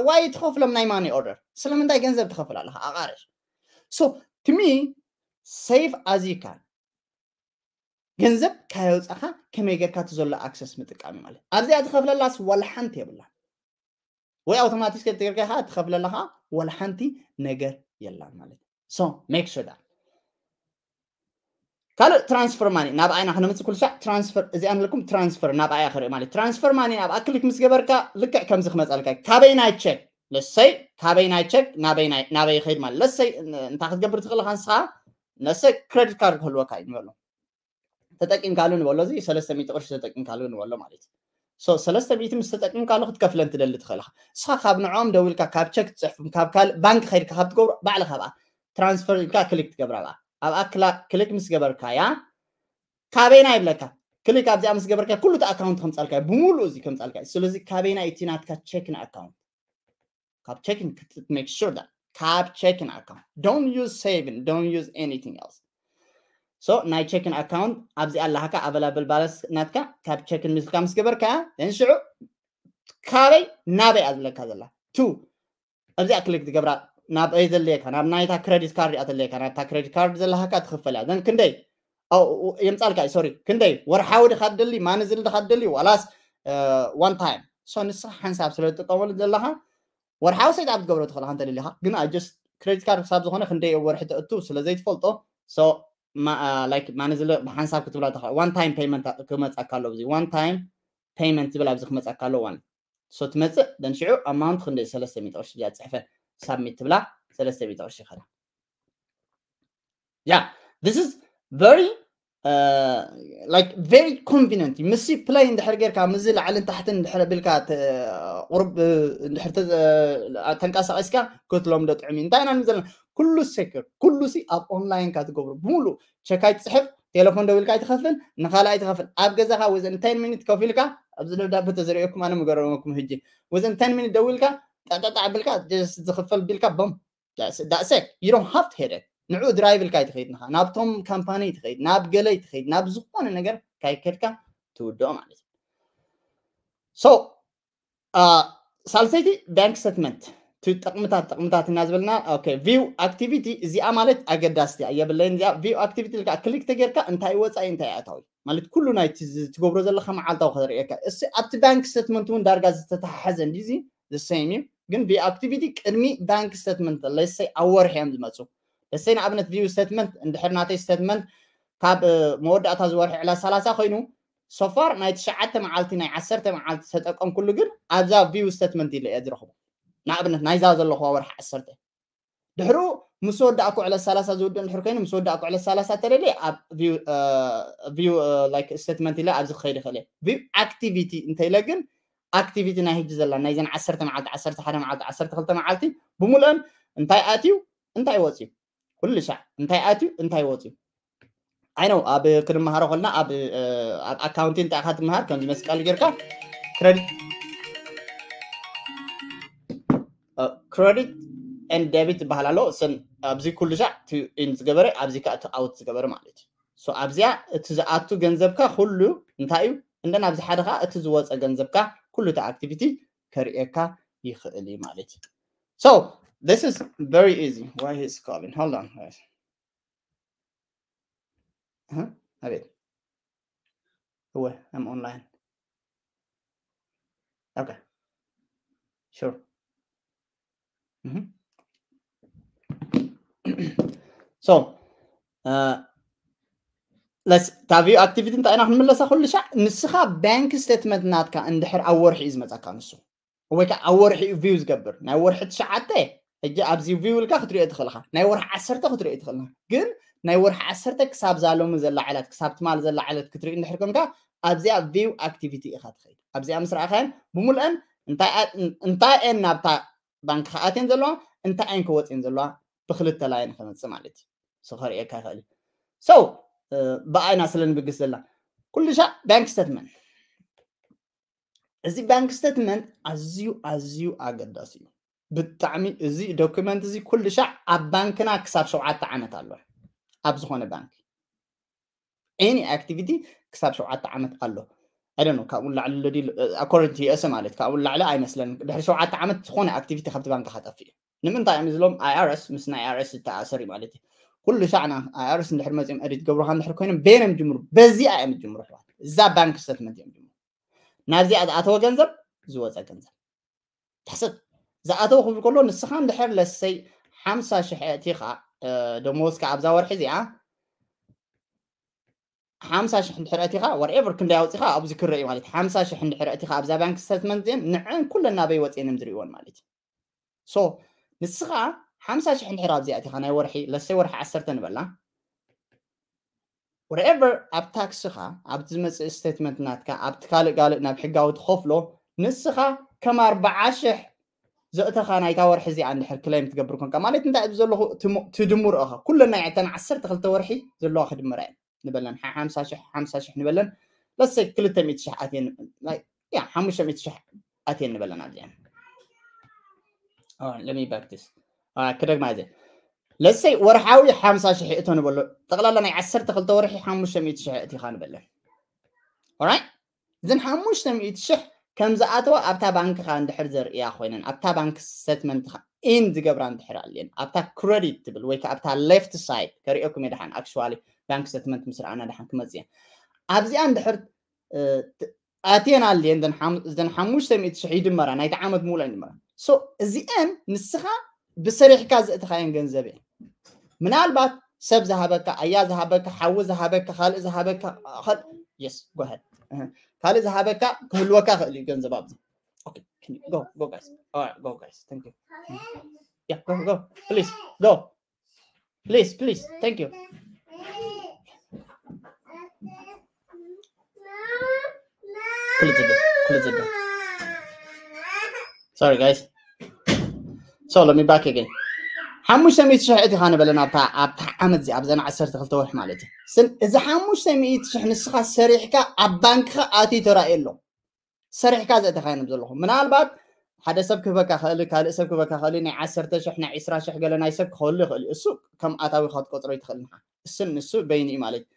why ትኸፍሎም ናይ ማኒ ኦርደር ስለምንታይ ገንዘብ ትኸፍል ኣለኻ ኣቃርሽ። So to me save as you can ገንዘብ ካየውፃኻ ከመይ ጌርካ እቲ ዘሎ ኣክሰስ ምጥቃም ማለት ኣብዚኣ ትኸፍለላስ ዋላ ሓንቲ የብላ። ወይ ኣውቶማቲክ ተገርካ ኢኻ ትኸፍለለኻ፣ ወላ ሓንቲ ነገር የላን ማለት እዩ። So make sure that ካልእ ትራንስፈር ማኒ ናብ ኣይና ክነምፅእ ኩሉ ሳዕ ትራንስፈር እዚኣ ንልኩም ትራንስፈር ናብ ኣያ ክርኢ ማለት ትራንስፈር ማኒ ናብ ኣክሊክ ምስ ገበርካ ልክዕ ከምዚ ክመፀልካ እዩ። ካበይ ናይ ቸክ ለሰይ ካበይ ናይ ቸክ ናበይ ናይ ናበይ ይኸይድ ማለት ለሰይ እንታይ ክትገብር ትኽእል ኢኻ ንስኻ ለሰይ ክሬዲት ካርድ ክህልወካ እዩ ንበሎ ተጠቂምካሉ ንበሎ እዚ ሰለስተ ሚእቲ ቅርሺ ተጠቂምካሉ ንበሎ ማለት እዩ። So ሰለስተ ሚእቲ ምስ ተጠቂምካሉ ክትከፍለን ትደሊ ትኽእል ኢኻ። ንስኻ ካብ ንዕኦም ደዊልካ ካብ ቸክ ትፅሕፍም ካብ ካልእ ባንክ ከይድካ ካብ ትገብሮ ባዕልኻ ኣብኣ ትራንስፈር ኢልካ ክሊክ ትገብራ ኣብኣ ኣብኣ ክላ- ክሊክ ምስ ገበርካያ ካበይና ይብለካ ክሊክ ኣብዚኣ ምስ ገበርካ ኩሉ እቲ ኣካውንት ከምፃልካ እዩ ብምሉእ እዚ ከምፃልካ እዩ ስለዚ ካበይና እቲ ናትካ ቸኪን ኣካውንት ካብ ቸኪን make sure that ካብ ቸኪን ኣካውንት don't use saving don't use anything else so ናይ ቸኪን ኣካውንት ኣብዚኣ ኣለሃካ available balance ናትካ ካብ ቸኪን ምስልካ ምስ ገበርካ then ሽዑ ካበይ ናበይ እያ ዝብለካ ዘላ ቱ ኣብዚኣ ክሊክ ትገብራ ናበይ ዘድልየካ ናብ ናይታ ክሬዲት ካርድ እያ ተድልየካ ናብታ ክሬዲት ካርድ ዘለሃካ ትኽፈል እያ ዘን ክንደይ የምፃልካ እዩ ሶሪ ክንደይ ወርሓዊ ድኻ ትደሊ ማንዝል ድኻ ትደሊ ዋላስ ዋን ታይም ሶ ንስኻ ሓንሳብ ስለ ትጥቀመሉ ዘለኻ ወርሓዊ ሰይት ኣብ ትገብሮ ትኽእል እንተ ደሊኻ ግን just ክሬዲት ካርድ ክሳብ ዝኾነ ክንደይ ወርሒ ተእቱ ስለ ዘይትፈልጦ ሶ ማንዝል ብሓንሳብ ክትብላ ትኽእል ዋን ታይም ፔይመንት ክመፃካ ኣሎ እዚ ዋን ታይም ፔይመንት ዝብል ኣብዚ ክመፃካ ኣሎ ዋን so ትመፅእ ደንሽዑ ኣማውንት ክንደይ ሰለስተ ሚእቲ ቅርሺ ብዚኣ ፅሕፈ ሳብሚት ትብላ ሰለስተ ሚእቲ ቅርሺ ይኸዳ yeah this is very like very convenient ምስ ፕላይ እንድሕር ጌርካ ምዚ ላዕልን ታሕትን እንድሕር ቢልካ ቁርብ እንድሕር ተንቀሳቂስካ ክትለምዶ ጥዕሚ እንታይ ኢና ዘለና ኩሉ ሴክር ኩሉ ሲ ኣብ ኦንላይን ካ ትገብሩ ብምሉ ቸክ ኣይትፅሕፍ ቴሌፎን ደዊልካ ኣይትኸፍል ንኻልእ ኣይትኸፍል ኣብ ገዛኻ within ten minute ከፊልካ ኣብዚ ደብዳቤ ተዘሪኦኩም ኣነ ምገረመኩም ህጂ within ten minute ደዊልካ ጣጣጣ ብልካ ዝኽፈል ቢልካ ቦም that's it you don't have to headache ንዑ ድራይቭ ኢልካ ይትኸይድ ንኻ ናብቶም ካምፓኒ ይትኸይድ ናብ ገለ ይትኸይድ ናብ ዝኾነ ነገር ካይከድካ ትውድኦ ማለት እዩ so ሳልሰይቲ ባንክ ስቴትመንት ጥቕምታት ጥቕምታት እና ዝበልና view activity እዚኣ ማለት ኣገዳስቲ የብለይን እዚኣ view activity ኢልካ ክሊክ ተጌርካ እንታይ ወፃኢ እንታይ ኣታዊ ማለት ኩሉ ናይ ትገብሮ ዘለካ መዓልታዊ ከርእየካ እሱ ኣብቲ ባንክ ስቴትመንት እውን ዳርጋ ዝተተሓሓዘ እንዲዚ ዝሰይም እዩ ግን view activity ቅድሚ ባንክ ስቴትመንት ለሰይ ኣብ ወርሒ እዮም ዝመፁ ለሰይ ንኣብነት view statement እንድሕር ናተይ ስቴትመንት ካብ መወዳእታ ዝወርሒ ዕለት ሰላሳ ኮይኑ so far ናይ ትሽዓተ መዓልቲ ናይ ዓሰርተ መዓልቲ ዝተጠቀምኩሉ ግን ኣብዛ view statement ኢለ እየ ዝረኽቦ ንኣብነት ናይዛ ዘለኹዋ ወርሒ ዓሰርተ ድሕሩ ምስ ወዳእኩ ዕለት ሰላሳ ዝውድእ እንድሕር ኮይኑ ምስ ወዳእኩ ዕለት ሰላሳ ተደልየ ኣብ view statement ኢለ ኣብዚ ክኸይድ ይኽእል እየ view activity እንተኢለ ግን activity ናይ ሕጂ ዘላ ናይዘን ዓሰርተ መዓልቲ ዓሰርተ ሓደ መዓልቲ ዓሰርተ ክልተ መዓልቲ ብምሉአን እንታይ ኣትዩ እንታይ ወፅዩ ኩሉ ሻዕ እንታይ ኣትዩ እንታይ ወፅዩ I know ኣብ ክንመሃሮ ከለና ኣብ ኣብ ኣካውንቲንግ እንታይ ኢኻ ትምሃር ከምዚ መስቀል ጌርካ credit credit and debit ዝበሃል ኣሎ እሰን ኣብዚ ኩሉ ሻዕ in ዝገበረ ኣብዚ ከዓ እቲ out ዝገበረ ማለት እዩ ኣብዚኣ እቲ ዝኣቱ ገንዘብካ ኩሉ እንታይ እዩ እንደን ኣብዚ ሓደ ከዓ እቲ ዝወፀ ገንዘብካ ኩሉ እቲ activity ከርእየካ ይኽእል እዩ ማለት እዩ so this is very easy why he's calling hold on guys. Huh? A ver. Away. I'm online. Okay. Sure. Mm-hmm. so, uh, let's ታቪ ኣክቲቪቲ እንታይ ኢና ክንምለሳ ኩሉ ሻዕ ንስኻ ባንክ ስቴትመንት ናትካ እንድሕር ኣብ ወርሒ እዩ ዝመፀካ ንሱ ወይ ከዓ ኣብ ወርሒ እዩ ቪው ዝገብር ናይ ወርሒ ትሽዓተ ሕጂ ኣብዚ ቪው ኢልካ ክትሪኦ ትኽእልካ ናይ ወርሒ ዓሰርተ ክትሪኦ ትኽእልካ ግን ናይ ወርሒ ዓሰርተ ክሳብ ዛሎሚ ዘላ ዕለት ክሳብ ትማል ዘላ ዕለት ክትርኢ እንድሕር ኮንካ ኣብዚኣ ቪው ኣክቲቪቲ ኢኻ ትኸይድ ኣብዚኣ ምስ ረኣኻየን ብምሉአን እንታይ እየን ናብታ ባንክ ከኣትየን ዘለዋ እንታይ እየን ክወፅየን ዘለዋ ብክልተ ላይን ከምፅእ ማለት እዩ ሶ ከርእየካ ይኽእል እዩ ሰው ብኣይና ስለ ንብግስ ዘላ ኩሉ ሻ ባንክ ስተትመንት እዚ ባንክ ስተትመንት ኣዝዩ ኣዝዩ ኣገዳሲ እዩ ብጣዕሚ እዚ ዶክመንት እዚ ኩሉ ሻዕ ኣብ ባንክና ክሳብ ሸውዓተ ዓመት ኣሎ ኣብ ዝኾነ ባንክ any activity ክሳብ ሸውዓተ ዓመት ኣሎ I don't know ካብኡ ላዕሊ ኣሎ ድዩ according to U S ማለት ካብኡ ላዕሊ ኣይመስለን ድሕሪ ሸውዓተ ዓመት ዝኾነ activity ካብቲ ባንክ ከጠፍእ እዩ ንምንታይ እዮም ዝሎም I R S ምስ ናይ I R S ዝተኣሰር እዩ ማለት እዩ ኩሉ ሻዕ ና I R S እንድሕር መፅኦም ኤዲት ገብሩካ እንድሕር ኮይኖም በየኖም ጅምሩ በዚኣ እዮም ዝጅምሩ ኣሕዋት እዛ ባንክ ስተትመንት እዮም ጅምሩ ናብዚኣ ዝኣተወ ገንዘብ ዝወፀ ገንዘብ ትሕሰብ። ዝኣተወ ክብል ከሎ ንስኻ እንድሕር ለሰይ ሓምሳ ሽሕ ኣእቲኻ ደሞዝካ ኣብዛ ወርሒ እዚኣ ሓምሳ ሽሕ እንድሕር ኣእቲኻ whatever ክንደይ ኣውፂኻ ኣብዚ ክረእ ማለት ሓምሳ ሽሕ እንድሕር ኣእቲኻ ኣብዛ ባንክ ስቴትመንት እዚአን ንዐን ኩለን ናበይ ወፅኤን እዮም ዝርእይዎን ማለት እዩ። So ንስኻ ሓምሳ ሽሕ እንድሕር ኣብዚ ኣእቲኻ ናይ ወርሒ ለሰይ ወርሒ ዓሰርተ ንበላ whatever ኣብ ታክስኻ ኣብቲ ዝመፅእ ስቴትመንት ናትካ ኣብቲ ካልእ ጋልእ ናብ ሕጋዊ ትኸፍሎ ንስኻ ከም ኣርባዓ ሽሕ ዘእተኻ ናይታ ወርሒ እዚኣ እንድሕር ክለይም ትገብር ኮንካ ማለት እንታይ ኣብዚ ዘለኹ ትድምሮ ኢኻ ኩለን ናይ ዕተን ዓሰርተ ክልተ ወርሒ ዘለዋ ክድምራ እየን ንበለን ሓምሳ ሽሕ ሓምሳ ሽሕ ንበለን ለሰይ ክልተ ሚእቲ ሽሕ ኣትየን ያ ሓሙሽተ ሚእቲ ሽሕ ኣትየን ንበለን ኣብዚአን let me back this ክደግማ እየ ለሰይ ወርሓዊ ሓምሳ ሽሕ እቶ ንበሎ ጠቕላላ ናይ ዓሰርተ ክልተ ወርሒ ሓሙሽተ ሚእቲ ሽሕ እቲኻ ንበለን right እዘን ሓሙሽተ ሚእቲ ሽሕ ከም ዝኣተዋ ኣብታ ባንክኻ እንድሕር ዘርእያ ኮይነን ኣብታ ባንክ ስቴትመንትኻ ኢን ዝገብራ እንድሕር ኣልየን ኣብታ ክረዲት ትብል ወይ ከዓ ኣብታ ሌፍት ሳይድ ከርእየኩም እየ ደሓን actually ባንክ ስቴትመንት ምስ ረኣና ደሓን ክመፅእ እየ ኣብዚኣ እንድሕር ኣትየን ኣልየን እዘን ሓሙሽተ ሚእቲ ሽሕ ይድመራ ናይቲ ዓመት ምሉእ ይድመራ እዚአን ንስኻ ብሰሪሕካ ዘእተኻየን ገንዘብ እየን ምናልባት ሰብ ዝሃበካ ኣያ ዝሃበካ ሓዊ ዝሃበካ ካልእ ዝሃበካ yes go ahead ካልእ ዝሃበካ ክህልወካ ክእል እዩ ገንዘብ ኣብዚ okay can you go go guys all right go guys thank you yeah go go please go please please thank you ክልተ ክልተ sorry guys so let me back again ሓሙሽተ ሚእቲ ሽሕ እቲኻ ንበለን ኣብታ ኣብታ ዓመት እዚኣ ኣብዘን ዓሰርተ ክልተ ወርሒ ማለት እዩ ስን እዚ ሓሙሽተ ሚእቲ ሽሕ ንስኻ ሰሪሕካ ኣብ ባንክኻ ኣትዩ ተራእዩ ኣሎ ሰሪሕካ ዘእተኻየን ዘለኹ ምናልባት ሓደ ሰብ ክህበካ ክእል ካልእ ሰብ ክህበካ ክእል ናይ ዓሰርተ ሽሕ ናይ ዕስራ ሽሕ ገለ ናይ ሰብ ክኸሉ ይኽእል እዩ እሱ ከም ኣታዊ ክትቆፅሮ ይትኽእል ንኻ እሱን ንሱ በይኑ እዩ ማለት እዩ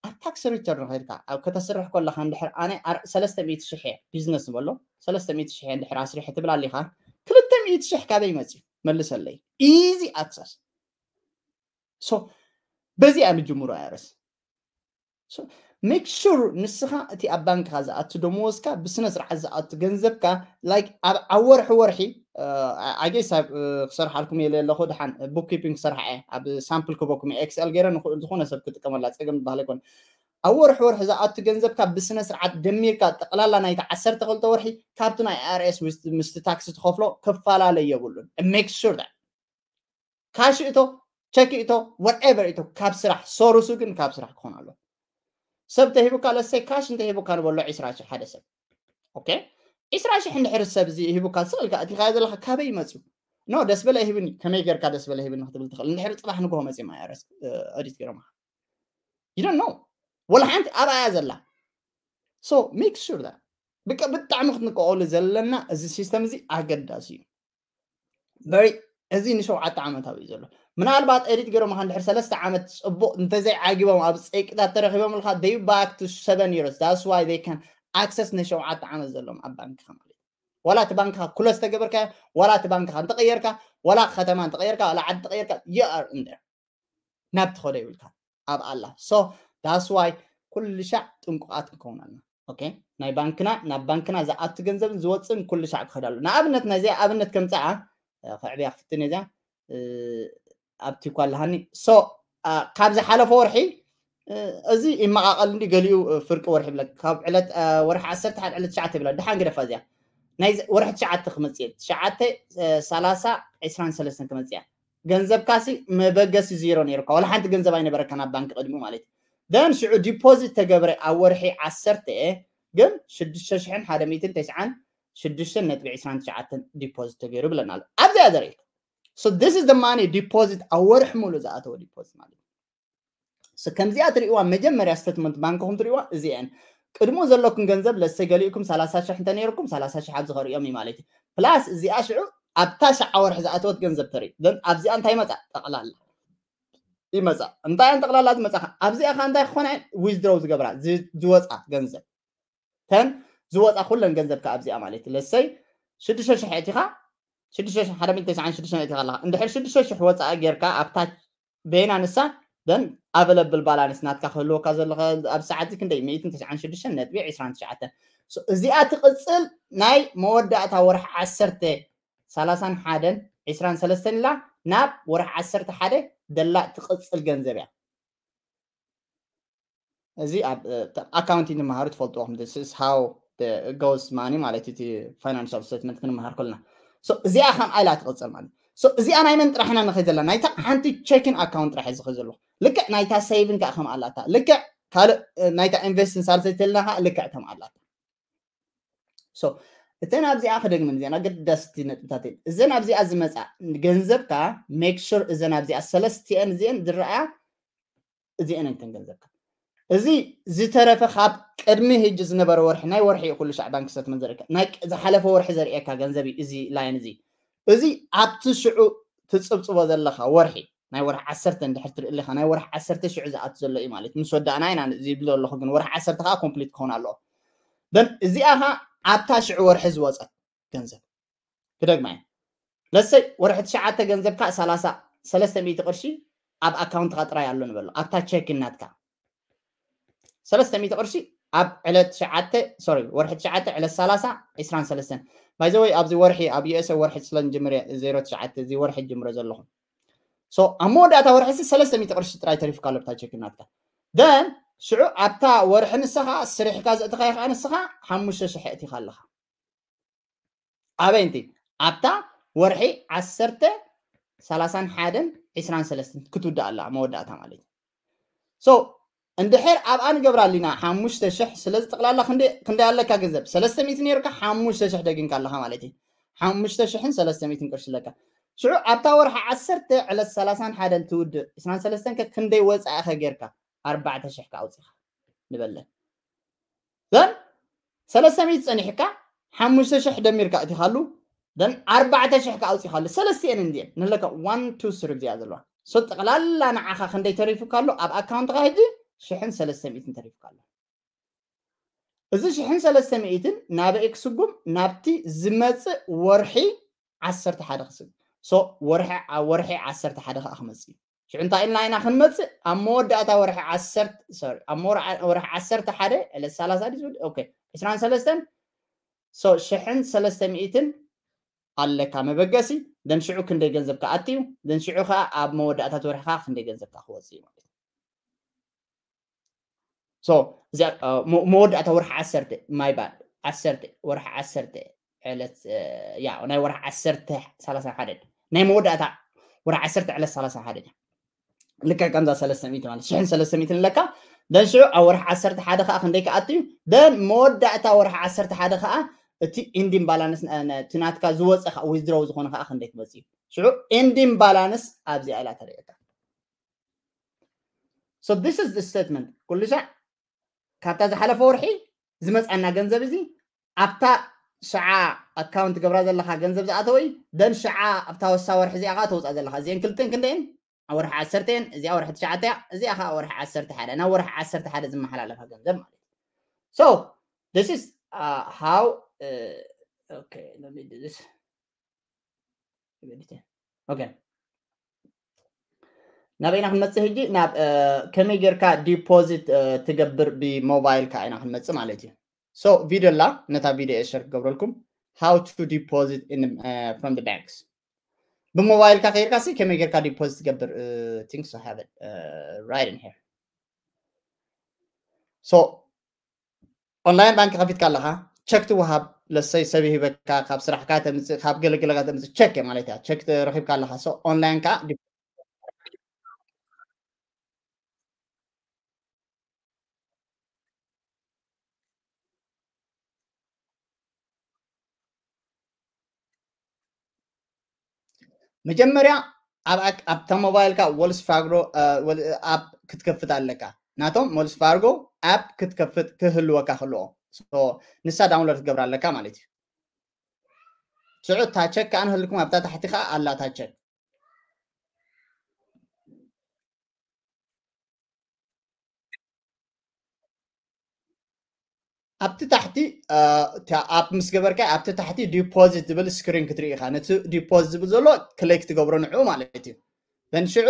ኣብ ታክስ ሪተርን ከድካ ኣብ ከተስርሕ ከለካ እንድሕር ኣነ ሰለስተ ሚእቲ ሽሕ እየ ቢዝነስ ንበሎ ሰለስተ ሚእቲ ሽሕ እየ እንድሕር ኣስሪሐ ትብል ኣሊካ ክልተ ሚእቲ ሽሕ ካበይ መፅዩ መልሰለይ ኢዚ ኣክሰስ so በዚኣ ምጅምሮ ኣያረስ make sure ንስኻ እቲ ኣብ ባንክኻ ዝኣቱ ደመወዝካ ብስነ ስርዓት ዝኣቱ ገንዘብካ like ኣብ ኣብ ወርሒ ወርሒ ኣጌስ ክሰርሓልኩም የለ ኣለኹ ድሓን bookkeeping ክሰርሓ እየ ኣብ ሳምፕል ክበኩም ኤክስኤል ገይረ ዝኾነ ሰብ ክጥቀመላ ፀገም ዝበሃል ኣይኮነ ኣብ ወርሒ ወርሒ ዝኣቱ ገንዘብካ ብስነ ስርዓት ደሚርካ ጠቕላላ ናይቲ ዓሰርተ ክልተ ወርሒ ካብቲ ናይ ኣርኤስ ምስቲ ታክሲ ትኸፍሎ ክፈላለ የብሉን make sure ካሽ እቶ ቸክ እቶ whatever እቶ ካብ ስራሕ ሶርሱ ግን ካብ ስራሕ ክኾን ኣሎ ሰብ ተሂቡካ ለሰይ ካሽ እንተሂቡካ ንበሎ ዕስራ ሽሕ ሓደ ሰብ okay ዕስራ ሽሕ እንድሕር ሰብ እዚ ሂቡካ ስቕ ኢልካ እቲኻዮ ዘለካ ካበይ ይመፅዩ ኖ ደስ በለ ሂብኒ ከመይ ጌርካ ደስ በለ ሂብኒ ክትብል ትኽእል እንድሕር ፅባሕ ንግሆ መፂኦም ኣይኣረስ ኦዲት ገይሮም you don't know ወላ ሓንቲ ኣብኣያ ዘላ so make sure that ብጣዕሚ ክትንቀቀሉ ዘለና እዚ ሲስተም እዚ ኣገዳሲ እዩ በሪ እዚ ንሸውዓተ ዓመታዊ እዩ ዘሎ ምናልባት ኤዲት ገይሮም ከ እንድሕር ሰለስተ ዓመት ፅቡቅ እንተዘይ ዓጊቦም ኣብ ፀይቅታት ተረኪቦም ልካ they back to seven years that's why they can access ንሸውዓተ ዓመት ዘለዎም ኣብ ባንክካ ማለት ዋላ እቲ ባንክካ ኩለስ ተገበርካ ዋላ እቲ ባንክካ እንተቀየርካ ዋላ ከተማ እንተቀየርካ ዋላ ዓዲ ተቀየርካ you are in there ናብ ትኸዶ ይብልካ ኣብ ኣላ so that's why ኩሉ ሻዕ ጥንቁቃት ክንከውን ኣለና okay ናይ ባንክና ናብ ባንክና ዝኣቱ ገንዘብን ዝወፅእን ኩሉ ሻዕ ክኸዳሉ ንኣብነት ናዚኣ ኣብነት ከምፅኣ ክዕብያ ክፍትን እዚኣ ኣብቲ እኳ ኣለሃኒ so ካብ ዝሓለፈ ወርሒ እዚ ይመቃቀል እንዲ ገሊኡ ፍርቂ ወርሒ ብለ ካብ ዕለት ወርሒ ዓሰርተ ሓደ ዕለት ትሽዓተ ይብላ ድሓን ግደፋ እዚኣ ናይ ወርሒ ትሽዓተ ክመፅእ ትሽዓተ ሰላሳ ዕስራን ሰለስተን ክመፅእ ገንዘብካሲ መበገሲ ዜሮ ነይሩካ ዋላ ሓንቲ ገንዘብ ኣይነበረካ ናብ ባንክ ቅድሚ ማለት እዩ ደን ሽዑ ዲፖዚት ተገብረ ኣብ ወርሒ ዓሰርተ ግን ሽዱሽተ ሽሕን ሓደ ሚእትን ተስዓን ሽዱሽተ ነጥቢ ዕስራን ትሽዓተን ዲፖዚት ተገይሩ ብለና ኣሎ ኣብዚኣ ዘርእልካ so this is the money deposit ኣብ ወርሒ ሙሉእ ዝኣተወ ዲፖዚት ማለት እዩ ከምዚኣ ትርእዋ መጀመርያ ስተትመንት ባንክኹም ትርእዋ እዚአን ቅድሞ ዘለኩም ገንዘብ ለሰ ገሊእኩም ሰላሳ ሽሕ እንተ ነይርኩም ሰላሳ ሽሕ ኣብዚ ከርእዮም እዩ ማለት እዩ ፕላስ እዚኣ ሽዑ ኣብታ ሸዓ ወርሒ ዝኣተወት ገንዘብ ተርኢ ኣብዚኣ እንታይ ይመፃ ጠቕላላ ይመፃ እንታይ እያን ጠቕላላ ዝመፃ ኣብዚኣ ከ እንታይ ክኾና ዊዝድሮው ዝገብራ ዝወፃ ገንዘብ ተን ዝወፃ ኩለን ገንዘብ ከ ኣብዚኣ ማለት እዩ ለሰይ ሽዱሽተ ሽሕ እቲኻ ሽዱሽተ ሽሕ ሓደ ሚእቲ ተስዓን ሽዱሽተን እቲኻ ኣለኻ እንድሕር ሽዱሽተ ሽሕ ወፃኢ ጌርካ ኣብታ በይና ንሳ ደን available balance ናትካ ክህልወካ ዘሎ ኣብ ሰዓት ክንደይ? ሚእትን ተስዓን ሽዱሽተን ነጥቢ ዕስራን ትሽዓተን። እዚኣ ትቕጽል ናይ መወዳእታ ወርሒ ዓሰርተ፣ ሰላሳን ሓደን፣ ዕስራን ሰለስተን ኢላ ናብ ወርሒ ዓሰርተ ሓደ ደላ ትቕጽል ገንዘብ እያ። እዚ ኣብ ኣካውንቲንግ ትመሃሩ ትፈልጥዎም። This is how the goes money ማለት እቲ ፋይናንሻል ስቴትመንት ክንመሃር ከለና እዚኣ ከም ኣይላ ትቕፅል ማለት። እዚኣ ናይ መን ጥራሕና ንኸይ ዘለና ናይታ ሓንቲ ቼኪን ኣካውንት ጥራሕ ዝኸ ዘሎ ልክዕ ናይታ ሴቪን ከዓ ከም ኣላታ ልክዕ ካልእ ናይታ ኢንቨስትን ሳልሰይ ተልና ከዓ ልክዕ ከም ኣላታ። እተን ኣብዚኣ ክደግመን እዚኣን ኣገዳስቲ ነጥብታት እየን። እዘን ኣብዚኣ ዝመፃ ገንዘብካ ሜክ ሹር እዘን ኣብዚኣ ሰለስቲአን እዚአን ዝረኣያ እዚአን እንተን ገንዘብካ እዚ ዝተረፈ ካብ ቅድሚ ህጂ ዝነበረ ወርሒ ናይ ወርሒ ኩሉ ሻዕ ባንክ ስተትመንት ዘርእካ ናይ ዝሓለፈ ወርሒ ዘርእየካ ገንዘብ እዩ። እዚ ላይን እዚ እዚ ኣብቲ ሽዑ ትፅብፅቦ ዘለካ ወርሒ ናይ ወርሒ ዓሰርተ እንድሕር ትርኢ ኣለካ ናይ ወርሒ ዓሰርተ ሽዑ ዝኣቱ ዘሎ እዩ ማለት ምስ ወዳእና ኢና ዝብል ዘለኹ ግን ወርሒ ዓሰርተ ከዓ ኮምፕሊት ክኸውን ኣለዎ። ደን እዚኣ ከዓ ኣብታ ሽዑ ወርሒ ዝወፀት ገንዘብ ክደግማ እየ። ለሰይ ወርሒ ትሽዓተ ገንዘብካ ሰላሳ ሰለስተ ሚእቲ ቅርሺ ኣብ ኣካውንትካ ጥራይ ኣሎ ንበሎ ኣብታ ቼክ ናትካ ሰለስተ ሚእቲ ቅርሺ ኣብ ዕለት ትሽዓተ ሶሪ ወርሒ ትሽዓተ ዕለት ሰላሳ ዕስራን ሰለስተን ባይዘወይ ኣብዚ ወርሒ ኣብ ዩኤስኤ ወርሒ ስለ ንጅምር ዜሮ ትሽዓተ እዚ ወርሒ ጅምሮ ዘለኹም ሶ ኣብ መወዳእታ ወርሒ ሲ ሰለስተ ሚእቲ ቅርሺ ጥራይ ተሪፍካ ኣሎ ብታ ቼክ ናትካ ደን ሽዑ ኣብታ ወርሒ ንስኻ ስሪሕካ ዘእትኻዮ ከዓ ንስኻ ሓሙሽተ ሽሕ እቲኻ ኣለኻ ኣበይ እንቲ ኣብታ ወርሒ ዓሰርተ ሰላሳን ሓደን ዕስራን ሰለስተን ክትውዳእ ኣላ መወዳእታ ማለት እዩ ሶ እንድሕር ኣብኣ ንገብራ ኣሊና ሓሙሽተ ሽሕ ስለዚ ጠቕላላ ክንደይ ኣለካ ገንዘብ ሰለስተ ሚእቲ ነይሩካ ሓሙሽተ ሽሕ ደጊምካ ኣለካ ማለት እዩ ሓሙሽተ ሽሕን ሰለስተ ሚእትን ቅርሺ ኣለካ ሽዑ ኣብታ ወርሒ ዓሰርተ ዕለት ሰላሳን ሓደን ትውድእ ዕስራን ሰለስተን ከ ክንደይ ወፃኢ ከ ጌርካ ኣርባዕተ ሽሕ ከ ኣውፂኻ ንበለን ዘን ሰለስተ ሚእቲ ፀኒሕካ ሓሙሽተ ሽሕ ደሚርካ እቲኻሉ ደን ኣርባዕተ ሽሕ ከ ኣውፂኻሉ ሰለስቲኤን እንዲኤን ንለካ ዋን ቱ ስሪ እዚኣ ዘለዋ ሶ ጠቕላላ ንዓኻ ክንደይ ተሪፉካ ኣሎ ኣብ ኣካውንትካ ሕጂ ሽሕን ሰለስተ ሚእትን ተሪፉካ ኣሎ እዚ ሽሕን ሰለስተ ሚእትን ናበይ ክስጉም ናብቲ ዝመፅእ ወርሒ ዓሰርተ ሓደ ክስጉም ሶ ወርሒ ወርሒ ዓሰርተ ሓደ ከዓ ክመፅእ እዩ ሽዑ እንታይ ኢልና ኢና ክንመፅእ ኣብ መወዳእታ ወርሒ ዓሰርተ ሶሪ ኣብ ወርሒ ዓሰርተ ሓደ ዕለት ሰላሳ ድዩ ዝብል ኦኬ ዕስራን ሰለስተን ሶ ሽሕን ሰለስተ ሚእትን ኣለካ መበገሲ ደን ሽዑ ክንደይ ገንዘብ ክኣትዩ ደን ሽዑ ከዓ ኣብ መወዳእታ ወርሒ ከዓ ክንደይ ገንዘብ ከዓ ክወፅእ እዩ ማለት እዩ ሶ እዚኣ መወዳእታ ወርሒ ዓሰርተ ማይ ባድ ዓሰርተ ወርሒ ዓሰርተ ዕለት ያ ናይ ወርሒ ዓሰርተ ሰላሳ ሓደ ናይ መወዳእታ ወርሒ ዓሰርተ ዕለት ሰላሳ ሓደ ልክዕ ከምዛ ሰለስተ ሚእቲ ማለት ሽሕን ሰለስተ ሚእትን ኣለካ ደን ሽዑ ኣብ ወርሒ ዓሰርተ ሓደ ከዓ ክንደይ ክኣትዩ ደን መወዳእታ ወርሒ ዓሰርተ ሓደ ከዓ እቲ ኢንዲን ባላንስ እቲ ናትካ ዝወፀ ከዓ ዊዝድሮው ዝኾነ ከዓ ክንደይ ክመፅእ እዩ ሽዑ ኢንዲን ባላንስ ኣብዚኣ ኢላ ተርእየካ So this is the statement ኩሉ ሻዕ ካብታ ዝሓለፈ ወርሒ ዝመፃና ገንዘብ እዚ ኣብታ ሸዓ ኣካውንት ገብራ ዘለካ ገንዘብ ዝኣተወ እዩ ደን ሸዓ ኣብታ ወሳ ወርሒ እዚኣ ከዓ ተውፃእ ዘለካ እዚአን ክልተን ክንደየን ወርሒ ዓሰርተን እዚኣ ወርሒ ትሽዓተ እያ እዚኣ ከዓ ወርሒ ዓሰርተ ሓደ ናብ ወርሒ ዓሰርተ ሓደ ዝመሓላለፋ ገንዘብ ማለት እዩ so this is uh, how uh, okay let me do this okay ናበይና ክንመፅእ ሕጂ ናብ ከመይ ጌርካ ዲፖዚት ትገብር ብሞባይልካ ኢና ክንመፅእ ማለት እዩ so ቪድዮ ኣላ ነታ ቪድዮ ሸር ክገብረልኩም how to deposit in uh, from the banks ብሞባይልካ ከይርካ ሲ ከመይ ጌርካ ዲፖዚት ትገብር things have it uh, right in here so ኦንላይን ባንክ ከፊትካ ኣለካ ቸክ ትወሃብ ለሰይ ሰብ ሂበካ ካብ ስራሕካ ተምፅእ ካብ ገለገለካ ተምፅእ ቸክ ማለት እያ ቸክ ረኪብካ ኣለካ ኦንላይን ከዓ መጀመርያ ኣብታ ሞባይልካ ወልስ ፋግሮ ኣፕ ክትከፍት ኣለካ ናቶም ወልስ ፋርጎ ኣፕ ክትከፍት ክህልወካ ክልኦ ንሳ ዳውንሎድ ክትገብር ኣለካ ማለት እዩ ሽዑ ታቸክ ከዓ ንህልኩም ኣብታ ታሕቲ ከዓ ኣላ ታቸክ ኣብቲ ታሕቲ ኣፕ ምስ ገበርካ ኣብቲ ታሕቲ ዲፖዚት ዝብል ስክሪን ክትርኢ ኢኻ ነቲ ዲፖዚት ዝብል ዘሎ ክሊክ ትገብሮ ንዑ ማለት እዩ then ሽዑ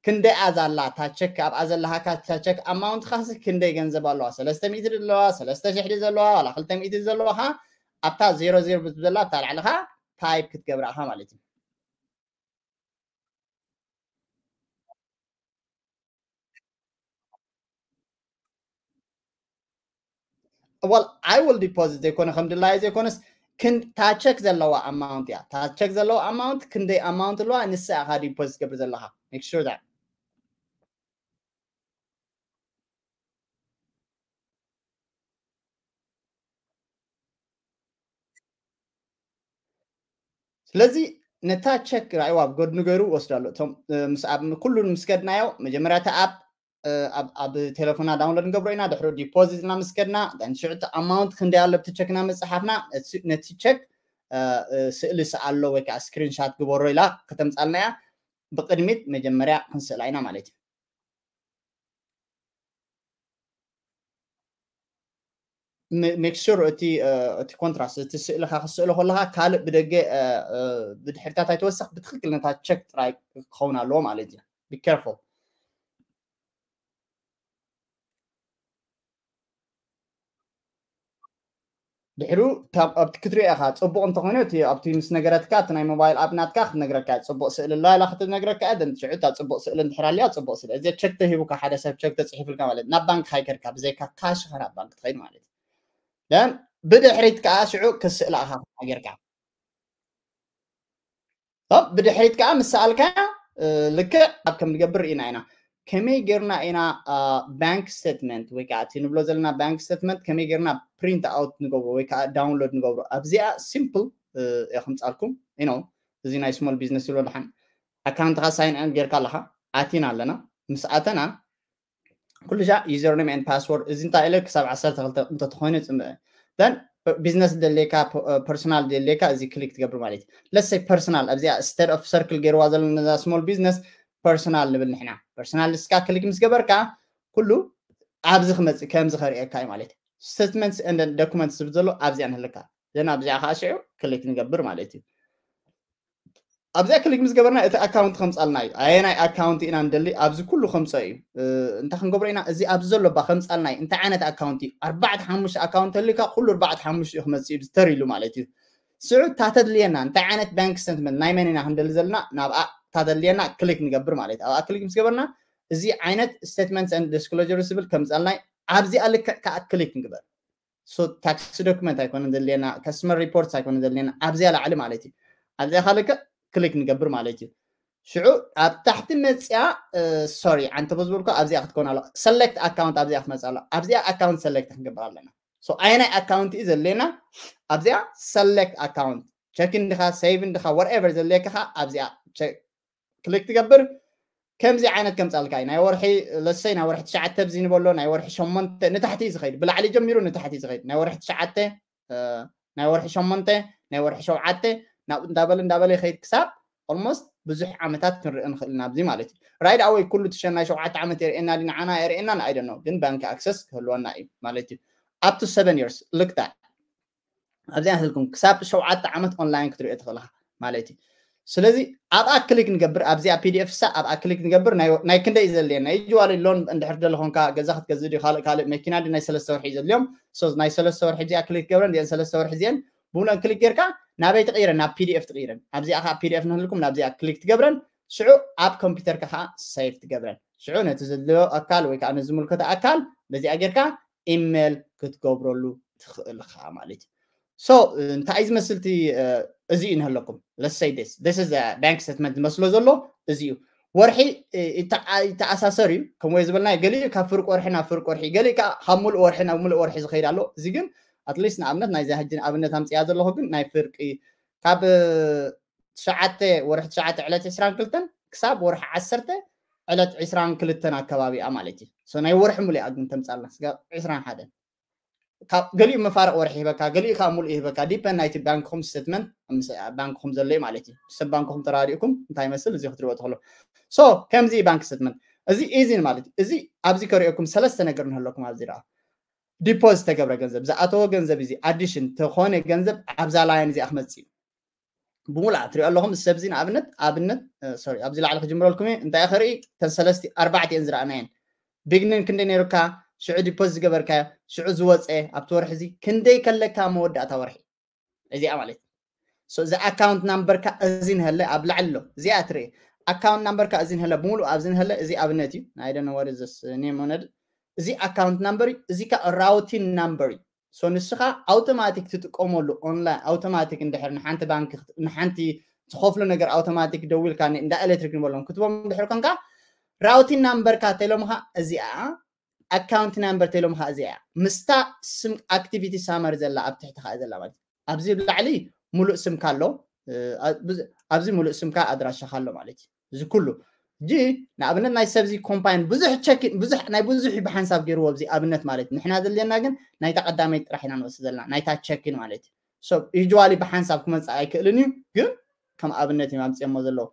ክንደይ ኣዛላ ታቸክ ኣብኣ ዘለሃካ ታቸክ ኣማውንት ካሲ ክንደይ ገንዘብ ኣለዋ ሰለስተ ሚእቲ ዘለዋ ሰለስተ ሽሕ ዘለዋ ዋላ ክልተ ሚእቲ ዘለዋ ካ ኣብታ ዜሮ ዜሮ ብትብዘላ ኣብታ ላዕሊ ካ ታይፕ ክትገብራ ኢኻ ማለት እዩ። Well, I will deposit ዘይኮነ ከም ድላየ ዘይኮነስ ክን ታቸክ ዘለዋ ኣማውንት እያ። ታቸክ ዘለዋ ኣማውንት ክንደይ ኣማውንት ኣለዋ ንሳ ኢኻ ዲፖዚት ገብር ዘለኻ። Make sure that ስለዚ ነታ ቸክ ራእይዋ ኣብ ጎድኒ ገይሩ ወስዳሉ። እቶም ምስ ኣብ ኩሉን ምስ ከድናዮ መጀመርያ እታ ኣብ ኣብ ቴሌፎና ዳውንሎድ ንገብሮ ኢና። ድሕሪ ዲፖዚት እና ምስ ከድና ሽዑ እቲ ኣማውንት ክንደይ ኣሎ ኣብቲ ቸክና መፅሓፍና ነቲ ቸክ ስእሊ ስኣሎ ወይ ከዓ ስክሪንሻት ግበሮ ኢላ ከተምፃልና እያ። ብቅድሚት መጀመርያ ክንስእላ ኢና ማለት እዩ። Make sure እቲ እቲ ኮንትራስት እቲ ስእልኻ ክስእሎ ከለኻ ካልእ ብደገ ብድሕሪታት ኣይተወሰኽ ብትክክል ነታ ቸክ ጥራይ ክኸውን ኣለዎ ማለት እዩ። Be careful። ድሕሩ ኣብቲ ክትሪኦ ኢኻ ፅቡቅ እንተኮይኑ እቲ ኣብቲ ምስ ነገረትካ እቲ ናይ ሞባይል ኣፕ ናትካ ክትነግረካ እያ። ፅቡቅ ስእሊ ኣላ ኢላ ክትነግረካ እያ። ሽዑ እታ ፅቡቅ ስእሊ እንድሕር ኣልያ ፅቡቅ ስእሊ እዚ ቸክ ተሂቡካ ሓደ ሰብ ቸክ ተፅሒፉልካ ማለት ናብ ባንክ ሃይከድካ ብዘይካ ካሽ ኢኻ ናብ ባንክ ትኸይድ ማለት እዩ። ብድሕሪት ከዓ ሽዑ ክስእላ ኢኻ ሃገርካ ብድሕሪት ከዓ ምስ ሰኣልካያ ልክዕ ኣብ ከም ንገብር ርኢና ኢና። ከመይ ጌርና ኢና ባንክ ስቴትመንት ወይ ከዓ እቲ ንብሎ ዘለና ባንክ ስቴትመንት ከመይ ጌርና ፕሪንት ኣውት ንገብሮ ወይ ከዓ ዳውንሎድ ንገብሮ ኣብዚኣ ሲምፕል እየ ከምፃልኩም ኢኖ እዚ ናይ ስሞል ቢዝነስ ይብሎ ድሓን ኣካውንትካ ሳይን ኣን ጌርካ ኣለካ ኣቲና ኣለና ምስ ኣተና ኩሉ ሻ username and password እዚ እንታይ ኢለ ክሳብ ዓሰርተ ክልተ እንተተኮይኑ ፅምእ then ቢዝነስ ደልየካ ፐርሶናል ደልየካ እዚ ክሊክ ትገብር ማለት እዩ ለሰይ ፐርሶናል ኣብዚኣ state of circle ገይርዋ ዘሎ ነዛ small business personal ንብል ንሕና personal ንስካ ክሊክ ምስ ገበርካ ኩሉ ኣብዚ ክመፅእ ከምዚ ከርእየካ እዩ ማለት እዩ statements and documents ዝብል ዘሎ ኣብዚኣ ንህልካ ዘን ኣብዚኣ ከዓ ሽዑ ክሊክ ንገብር ማለት እዩ ኣብዚኣ ክሊክ ምስ ገበርና እቲ ኣካውንት ከምፃልና እዩ ኣየናይ ኣካውንት ኢና ንደሊ ኣብዚ ኩሉ ከምፀ እዩ እንታይ ክንገብሮ ኢና እዚ ኣብዚ ዘሎ ባ ከምፃልና እዩ እንታይ ዓይነት ኣካውንት እዩ ኣርባዕተ ሓሙሽተ ኣካውንት ተልካ ኩሉ ኣርባዕተ ሓሙሽተ እዩ ክመፅእ እዩ ዝተር ኢሉ ማለት እዩ ስዑ ታተድልየና እንታይ ዓይነት ባንክ ስተትመንት ናይ መን ኢና ክንደሊ ዘለና ናብኣ ታተድልየና ክሊክ ንገብር ማለት እዩ ኣብኣ ክሊክ ምስ ገበርና እዚ ዓይነት statements and disclosure ዝብል ከምፃልና እዩ ኣብዚኣ ልክዕ ከዓ ክሊክ ንግበር ታክስ ዶክመንት ኣይኮነ ዘድልየና customer reports ኣይኮነ ዘድልየና ኣብዚኣ ላዕሊ ማለት እዩ ኣብዚኣ ካልከ ክሊክ ንገብር ማለት እዩ ሽዑ ኣብ ታሕቲ መፅያ sorry ዓንተ ዝበልኩ ኣብዚኣ ክትኮን ኣሎ select account ኣብዚኣ ክትመፅ ኣሎ ኣብዚኣ ኣካውንት ሰሌክት ክንገብር ኣለና ኣየናይ ኣካውንት እዩ ዘድልየና ኣብዚኣ select account ቸክ እንዲኻ save እንዲኻ whatever ዘድልየካ ኣብዚኣ ክሊክ ትገብር ከምዚ ዓይነት ከምፃልካ እዩ ናይ ወርሒ ለሰይ ናይ ወርሒ ትሽዓተ ብዚ ንበሎ ናይ ወርሒ ሸሞንተ ንታሕቲ እዩ ዝኸይድ ብላዕሊ ጀሚሩ ንታሕቲ እዩ ዝኸይድ ናይ ወርሒ ትሽዓተ ናይ ወርሒ ሸሞንተ ናይ ወርሒ ሸውዓተ ናብ እንዳበለ እንዳበለ ይኸይድ ክሳብ almost ብዙሕ ዓመታት ክንርኢ ንኽእል ናብዚ ማለት እዩ right away ኩሉ ትሸናይ ሸውዓተ ዓመት የርእየና ዲ ንዓና የርእየና ንኣይደኖ ግን ባንክ ኣክሰስ ክህልወና እዩ ማለት እዩ up to seven years ልክታ ኣብዚኣ ህልኩም ክሳብ ሸውዓተ ዓመት ኦንላይን ክትሪኦ ትኽእል ኢኻ ማለት እዩ ስለዚ ኣብኣ ክሊክ ንገብር ኣብዚኣ ፒዲኤፍ ሳ ኣብኣ ክሊክ ንገብር ናይ ክንደይ ዘድልየና ይጅዋለ ሎን እንድሕር ደለኾንካ ገዛ ክትገዝእ ድዩ ካልእ ካልእ መኪና ድዩ ናይ ሰለስተ ወርሒ እዩ ዘድልዮም ናይ ሰለስተ ወርሒ እዚኣ ክሊክ ገብረን እዚአን ሰለስተ ወርሒ እዚአን ብሙሉአን ክሊክ ጌርካ ናበይ ትቕይረን ናብ ፒዲኤፍ ትቕይረን ኣብዚኣ ከዓ ፒዲኤፍ ንህልኩም ናብዚኣ ክሊክ ትገብረን ሽዑ ኣብ ኮምፒውተርካ ከዓ ሰይፍ ትገብረን ሽዑ ነቲ ዘድልዮ ኣካል ወይ ከዓ ነዝምልከቶ ኣካል በዚኣ ጌርካ ኢሜል ክትገብረሉ ትኽእል ኢኻ ማለት እዩ so እንታይ ዝመስል እቲ እዚ እዩ ንህለኩም let's say this this is a bank statement ዝመስሎ ዘሎ እዚ እዩ ወርሒ ይተኣሳሰር እዩ ከምኡ ዝበልና ገሊኡ ካብ ፍርቂ ወርሒ ናብ ፍርቂ ወርሒ ገሊኡ ከዓ ካብ ሙሉእ ወርሒ ናብ ሙሉእ ወርሒ ዝኸይድ ኣሎ እዚ ግን ኣትሊስት ንኣብነት ናይዚ ሕጂ ኣብነት ኣምፅያ ዘለኹ ግን ናይ ፍርቂ ካብ ትሽዓተ ወርሒ ትሽዓተ ዕለት ዕስራን ክልተን ክሳብ ወርሒ ዓሰርተ ዕለት ዕስራን ክልተን ኣከባቢ እያ ማለት እዩ ናይ ወርሒ ሙሉእ ግን ተምፃልና ስጋ ዕስራን ሓደን ካብ ገሊኡ መፋርቕ ወርሒ ይህበካ ገሊኡ ካብ ሙሉእ ይህበካ ዲፐን ናይቲ ባንክኹም ስተትመንት ባንክኹም ዘሎ ማለት እዩ ሰብ ባንክኹም ተራዲእኩም እንታይ ይመስል እዚ ክትሪኦ ትኽእሉ ሶ ከምዚ ባንክ ስተትመንት እዚ ኢዚን ማለት እዩ እዚ ኣብዚ ከሪኦኩም ሰለስተ ነገር ንህለኩም ኣብዚ ኣ ዲፖዝ ተገብረ ገንዘብ ዝኣተወ ገንዘብ እዚ ኣዲሽን ተኾነ ገንዘብ ኣብዛ ላይን እዚኣ ክመፅእ እዩ ብሙሉኣ ትሪኦ ኣለኹም። እዚ ሰብ እዚ ንኣብነት ኣብነት ሶሪ ኣብዚ ላዕሊ ክጅምረልኩም እየ። እንታይ ክርኢ ተን ሰለስቲ ኣርባዕተ እየን ዝረኣናየን። ቢግኒን ክንደይ ነይሩካ ሽዑ ዲፖዝ ዝገበርካዮ ሽዑ ዝወፀ ኣብቲ ወርሒ እዚ ክንደይ ከለካ መወዳእታ ወርሒ እዚኣ ማለት እዩ። እዚ ኣካውንት ናምበርካ እዚ ንሀለ ኣብ ላዕሊ ኣሎ። እዚኣ ትርኢ ኣካውንት ናምበርካ እዚ ንሀለ ብምሉእ ኣብዚ ንሀለ እዚ ኣብነት እዩ። ናይ ደነ ወደ ዘስ ኔም ሆነድ እዚ ኣካውንት ናምበር እዩ። እዚ ከዓ ራውቲን ናምበር እዩ። ሶ ንስኻ ኣውቶማቲክ ትጥቀመሉ ኦንላይን ኣውቶማቲክ እንድሕር ንሓንቲ ባንክ ንሓንቲ ዝኸፍሎ ነገር ኣውቶማቲክ ደዊልካ እንዳ ኤሌክትሪክ ንበሎም ክትቦም እንድሕር ኮንካ ራውቲን ናምበርካ ተሎምኻ እዚኣ ኣካውንት ናምበር ተሎምኻ እዚኣ ምስታ ስም ኣክቲቪቲ ሳመር ዘላ ኣብ ትሕቲ ከዓ ዘላ ማለት ኣብዚ ብላዕሊ ሙሉእ ስምካ ኣሎ ኣብዚ ሙሉእ ስምካ ኣድራሻኻ ኣሎ ማለት እዩ። እዚ ኩሉ እጂ ንኣብነት ናይ ሰብዚ ኮምፓይን ብዙሕ ቸኪን ብዙሕ ናይ ብዙሕ ብሓንሳብ ገይርዎ ኣብዚ ኣብነት ማለት ንሕና ዘለና ግን ናይታ ቀዳመይቲ ጥራሕ ኢና ንወስድ ዘለና ናይታ ቸኪን ማለት እዩ። ዩዋሊ ብሓንሳብ ክመፅእ ኣይክእልን እዩ ግን ከም ኣብነት እዮም ኣምፅኦሞ ዘለዉ።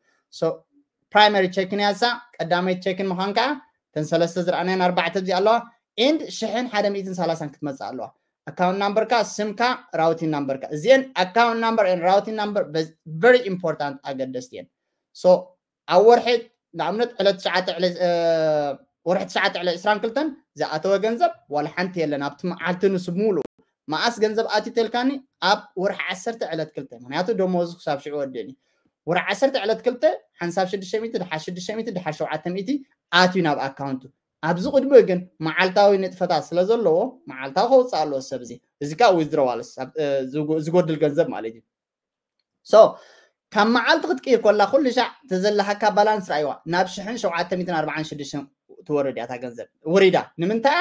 ፕራይመሪ ቸኪን ያሳ ቀዳመይቲ ቸኪን ምዃን ከዓ ተን ሰለስተ ዝረኣናያን ኣርባዕተ ኣብዚ ኣለዋ ኤንድ ሽሕን ሓደ ሚእትን ሰላሳን ክትመፅእ ኣለዋ። ኣካውንት ናምበርካ ስምካ ራውቲን ናምበርካ እዚአን ኣካውንት ናምበር ራውቲን ናምበር very important ኣገደስቲ እየን። ኣብ ወርሒ ንኣብነት ዕለት ትሽዓተ ወርሒ ትሽዓተ ዕለት ዕስራን ክልተን ዝኣተወ ገንዘብ ዋላ ሓንቲ የለን ኣብቲ መዓልቲ ንሱ ብምሉእ መኣስ ገንዘብ ኣትዩ ተልካኒ ኣብ ወርሒ ዓሰርተ ዕለት ክልተ ምክንያቱ ደሞዝ ክሳብ ሽዑ ወድእኒ ወርሒ ዓሰርተ ዕለት ክልተ ሓንሳብ ሽዱሽተ ሚእቲ ድሓር ሽዱሽተ ሚእቲ ድሓር ሸውዓተ ሚእቲ ኣትዩ ናብ ኣካውንቱ ኣብዚ ቅድሚኡ ግን መዓልታዊ ንጥፈታት ስለ ዘለዎ መዓልታዊ ከውፅእ ኣለዎ ሰብ እዚ እዚ ከዓ ዊዝድሮዋልስ ዝጎድል ገንዘብ ማለት እዩ። ካብ መዓልቲ ክትቅይር ኮላ ኩሉ ሻዕ ተዘለሃካ ባላንስ ራእይዋ ናብ ሽሕን ሸውዓተ ሚእትን ኣርባዓን ሽዱሽተን ትወርድ እያ እታ ገንዘብ ውሪዳ ንምንታይ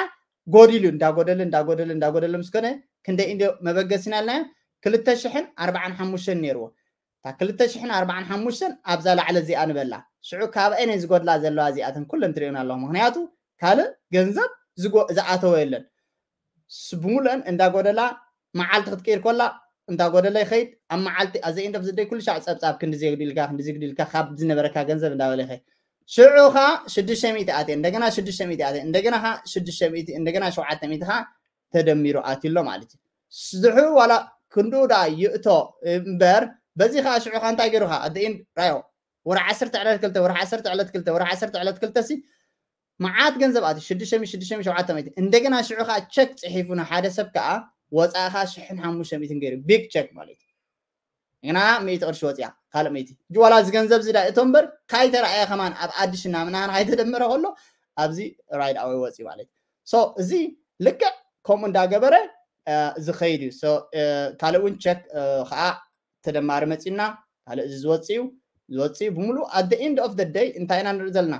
ጎዲሉ እንዳጎደለ እንዳጎደለ እንዳጎደለ ምስ ኮነ ክንደይ እንዲ መበገሲና ኣለና ክልተ ሽሕን ኣርባዓን ሓሙሽተን ነይርዎ እታ ክልተ ሽሕን ኣርባዓን ሓሙሽተን ኣብዛ ላዕለ እዚኣ ንበላ ሽዑ ካብአይ ናይ ዝጎድላ ዘለዋ እዚኣተን ኩለን ትሪኦን ኣለኹ ምክንያቱ ካልእ ገንዘብ ዝኣተወ የለን ብሙሉአን እንዳጎደላ መዓልቲ ክትቀይር ኮላ እንዳጎደለ ይኸይድ ኣብ መዓልቲ ኣዘ ኢንድ ኦፍ ዘደይ ኩሉ ሻዕ ፀብፃብ ክንዲ ዘግድልካ ክንዲ ዝግድልካ ካብ ዝነበረካ ገንዘብ እንዳበለ ይኸይድ ሽዑ ኸዓ ሽዱሽተ ሚእቲ ኣትየ እንደገና ሽዱሽተ ሚእቲ ኣትየ እንደገና ኸዓ ሽዱሽተ ሚእቲ እንደገና ሸውዓተ ሚእቲ ኸዓ ተደሚሩ ኣትዩ ኣሎ ማለት እዩ ዝሑ ዋላ ክንድኡ ደኣ ይእቶ እምበር በዚ ኸዓ ሽዑ ኸዓ እንታይ ገይሩ ኸዓ ኣዘ ኢንድ ራዮ ወርሒ ዓሰርተ ዕለት ክልተ ወርሒ ዓሰርተ ዕለት ክልተ ወርሒ ዓሰርተ ዕለት ክልተ ሲ መዓት ገንዘብ ኣትዩ ሽዱሽተ ሚእቲ ሽዱሽተ ሚእቲ ሸውዓተ ሚእቲ እንደገና ሽዑ ከዓ ቸክ ፅሒፉ ንሓደ ሰብ ከዓ ወፃእኻ ሽሕን ሓሙሽተ ሚእትን ገይሩ ቢግ ቸክ ማለት እዩ ግና ሚእቲ ቅርሺ ወፅያ ካልእ ሚእቲ ዋላ እዚ ገንዘብ ዝዳ እቶ እምበር ካይተረኣየ ከማን ኣብ ኣዲሽና ምናምን ካይተደመረ ከሎ ኣብዚ ራይድ ኣወይ ወፂ ማለት እዩ እዚ ልክዕ ከምኡ እንዳገበረ ዝኸይድ እዩ ካልእ እውን ቸክ ከዓ ተደማሪ መፂና ካልእ እዚ ዝወፅእ እዩ ዝወፅእ እዩ ብምሉእ ኣደ ኢንድ ኦፍ ደ ደይ እንታይ ኢና ንርኢ ዘለና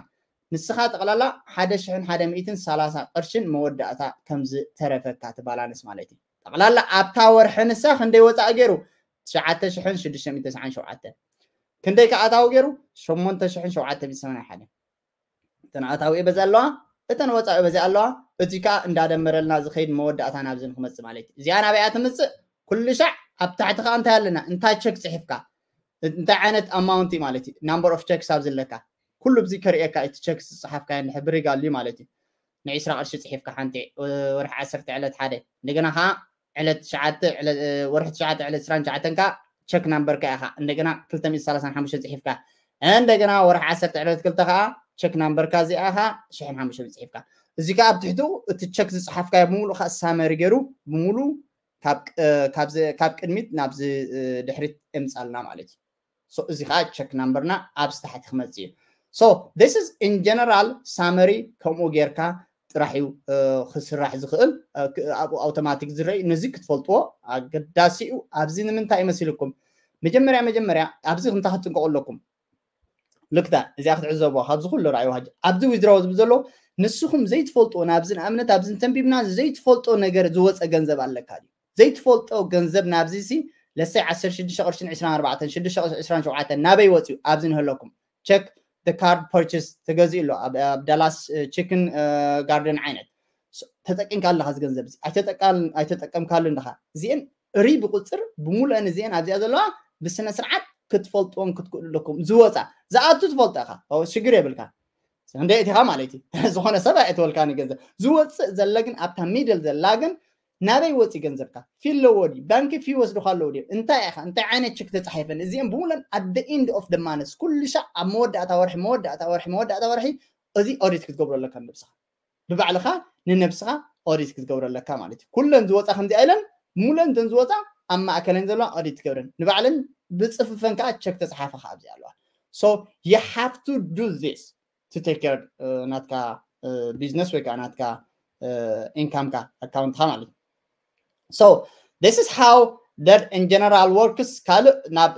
ንስኻ ጠቕላላ ሓደ ሽሕን ሓደ ሚእትን ሰላሳ ቅርሽን መወዳእታ ከም ዝተረፈካ ትባላንስ ማለት እዩ ጠቕላላ ኣብታ ወርሒ ንሳ ክንደይ ወፃእ ገይሩ ትሽዓተ ሽሕን ሽዱሽተ ሚእትን ተስዓን ሸውዓተን ክንደይ ከኣታዊ ገይሩ ሸሞንተ ሽሕን ሸውዓተ ሚእትን ሰማንያን ሓደን እተን ኣታዊ በዚ ኣለዋ እተን ወፃኢ በዚ ኣለዋ እዚ ከዓ እንዳደመረልና ዝኸይድ መወዳእታ ናብዚ ንክመፅእ ማለት እዩ እዚኣ ናበይኣ ትምፅእ ኩሉ ሻዕ ኣብ ታሕቲ ከዓ እንታይ ኣለና እንታይ ቸክ ፅሒፍካ እንታይ ዓይነት ኣማውንቲ ማለት እዩ ናምበር ኦፍ ቸክስ ኣብ ዝለካ ኩሉ ብዚ ከርእየካ እቲ ቸክስ ዝፅሓፍካ እንድሕር ብሪግ ኣልዩ ማለት እዩ ንዒስራ ቅርሺ ፅሒፍካ ሓንቲ ወርሒ ዓሰርተ ዕለት ሓደ እንደገና ከዓ ዕለት ትሽዓተ ወርሒ ትሽዓተ ዕለት ዕስራን ትሽዓተን ከዓ ቸክ ናምበርካ ኢኻ እንደገና ክልተ ሚእቲ ሰላሳን ሓሙሽተን ፅሒፍካ እንደገና ወርሒ ዓሰርተ ዕለት ክልተ ከዓ ቸክ ናምበርካ እዚኣ ከዓ ሽሕን ሓሙሽተን ፅሒፍካ እዚ ከዓ ኣብ ትሕቱ እቲ ቸክ ዝፅሓፍካዮ ብምሉእ ከዓ ሳመሪ ገይሩ ብምሉእ ካብ ቅድሚት ናብዚ ድሕሪት እምፃልና ማለት እዩ እዚ ከዓ ቸክ ናምበርና ኣብዚ ታሕቲ ክመፅእ እዩ so this is in general summary ከምኡ ጌርካ ጥራሕ እዩ ክስራሕ ዝኽእል ኣብኡ ኣውቶማቲክ ዝረኢ ነዚ ክትፈልጥዎ ኣገዳሲ እዩ ኣብዚ ንምንታይ ይመሲልኩም መጀመርያ መጀመርያ ኣብዚ እንታይ ክትጥንቀቁ ኣለኩም ልክታ እዚኣ ክትዕዘብዋ ካብዚ ኩሉ ራእይዋ ኣብዚ ዊዝድራው ዝብል ዘሎ ንስኹም ዘይትፈልጥዎ ናብዚ ንኣብነት ኣብዚ ተንቢብና ዘይትፈልጦ ነገር ዝወፀ ገንዘብ ኣለካ እዩ ዘይትፈልጦ ገንዘብ ናብዚ ሲ ለሰይ ዓሰርተ ሽዱሽተ ቅርሽን ዕስራን ኣርባዕተን ሽዱሽተ ቅርሽን ዕስራን ሸውዓተን ናበይ ወፅዩ ኣብዚ ንህለኩም ቸክ the card purchase ተገዚኡ ኣሎ ኣብ ዳላስ ቺክን ጋርደን ዓይነት ተጠቂምካ ኣለካ እዚ ገንዘብ እዚ ኣይተጠቀምካሉ እንድካ እዚአን ሪ ብቁፅር ብሙሉአን እዚአን ኣብዚኣ ዘለዋ ብስነ ስርዓት ክትፈልጥዎም ክትክእሉ ኣለኩም ዝወፃ ዝኣቱ ትፈልጦ ኢካ ሽግር የብልካ ክንደይ እቲኻ ማለት እዩ ዝኾነ ሰብ ኣየእተወልካ ገንዘብ ዝወፅእ ዘለ ግን ኣብታ ሚድል ዘላ ግን ናበይ ወፂ ገንዘብካ? ፊ ኣለዎ ድዩ? ባንኪ ፊ ወስድካ ኣለዎ ድዩ? እንታይ ኢኻ እንታይ ዓይነት ቸክ ተፃሒፈን? እዚኦም ብሙለን at the end of the month ኩሉ ሻዕ ኣብ መወዳእታ ወርሒ መወዳእታ ወርሒ መወዳእታ ወርሒ እዚ ኦዲት ክትገብሮ ኣለካ ንነብስኻ። ብባዕልኻ ንነብስኻ ኦዲት ክትገብሮ ኣለካ ማለት እዩ። ኩለን ዝወፃ ከምዚ ኢለን ሙለን እተን ዝወፃ ኣብ ማእከለን ዘለዋ ኦዲት ትገብረን ንባዕለን ብፅፍፈን ከዓ ቸክ ተፃሓፈ ከዓ ኣብዚ ኣለዋ። So you have to do this to take care ናትካ ቢዝነስ ወይ ከዓ ናትካ ኢንካምካ ኣካውንትካ ማለት እዩ። So this is how that in general works። ካልእ ናብ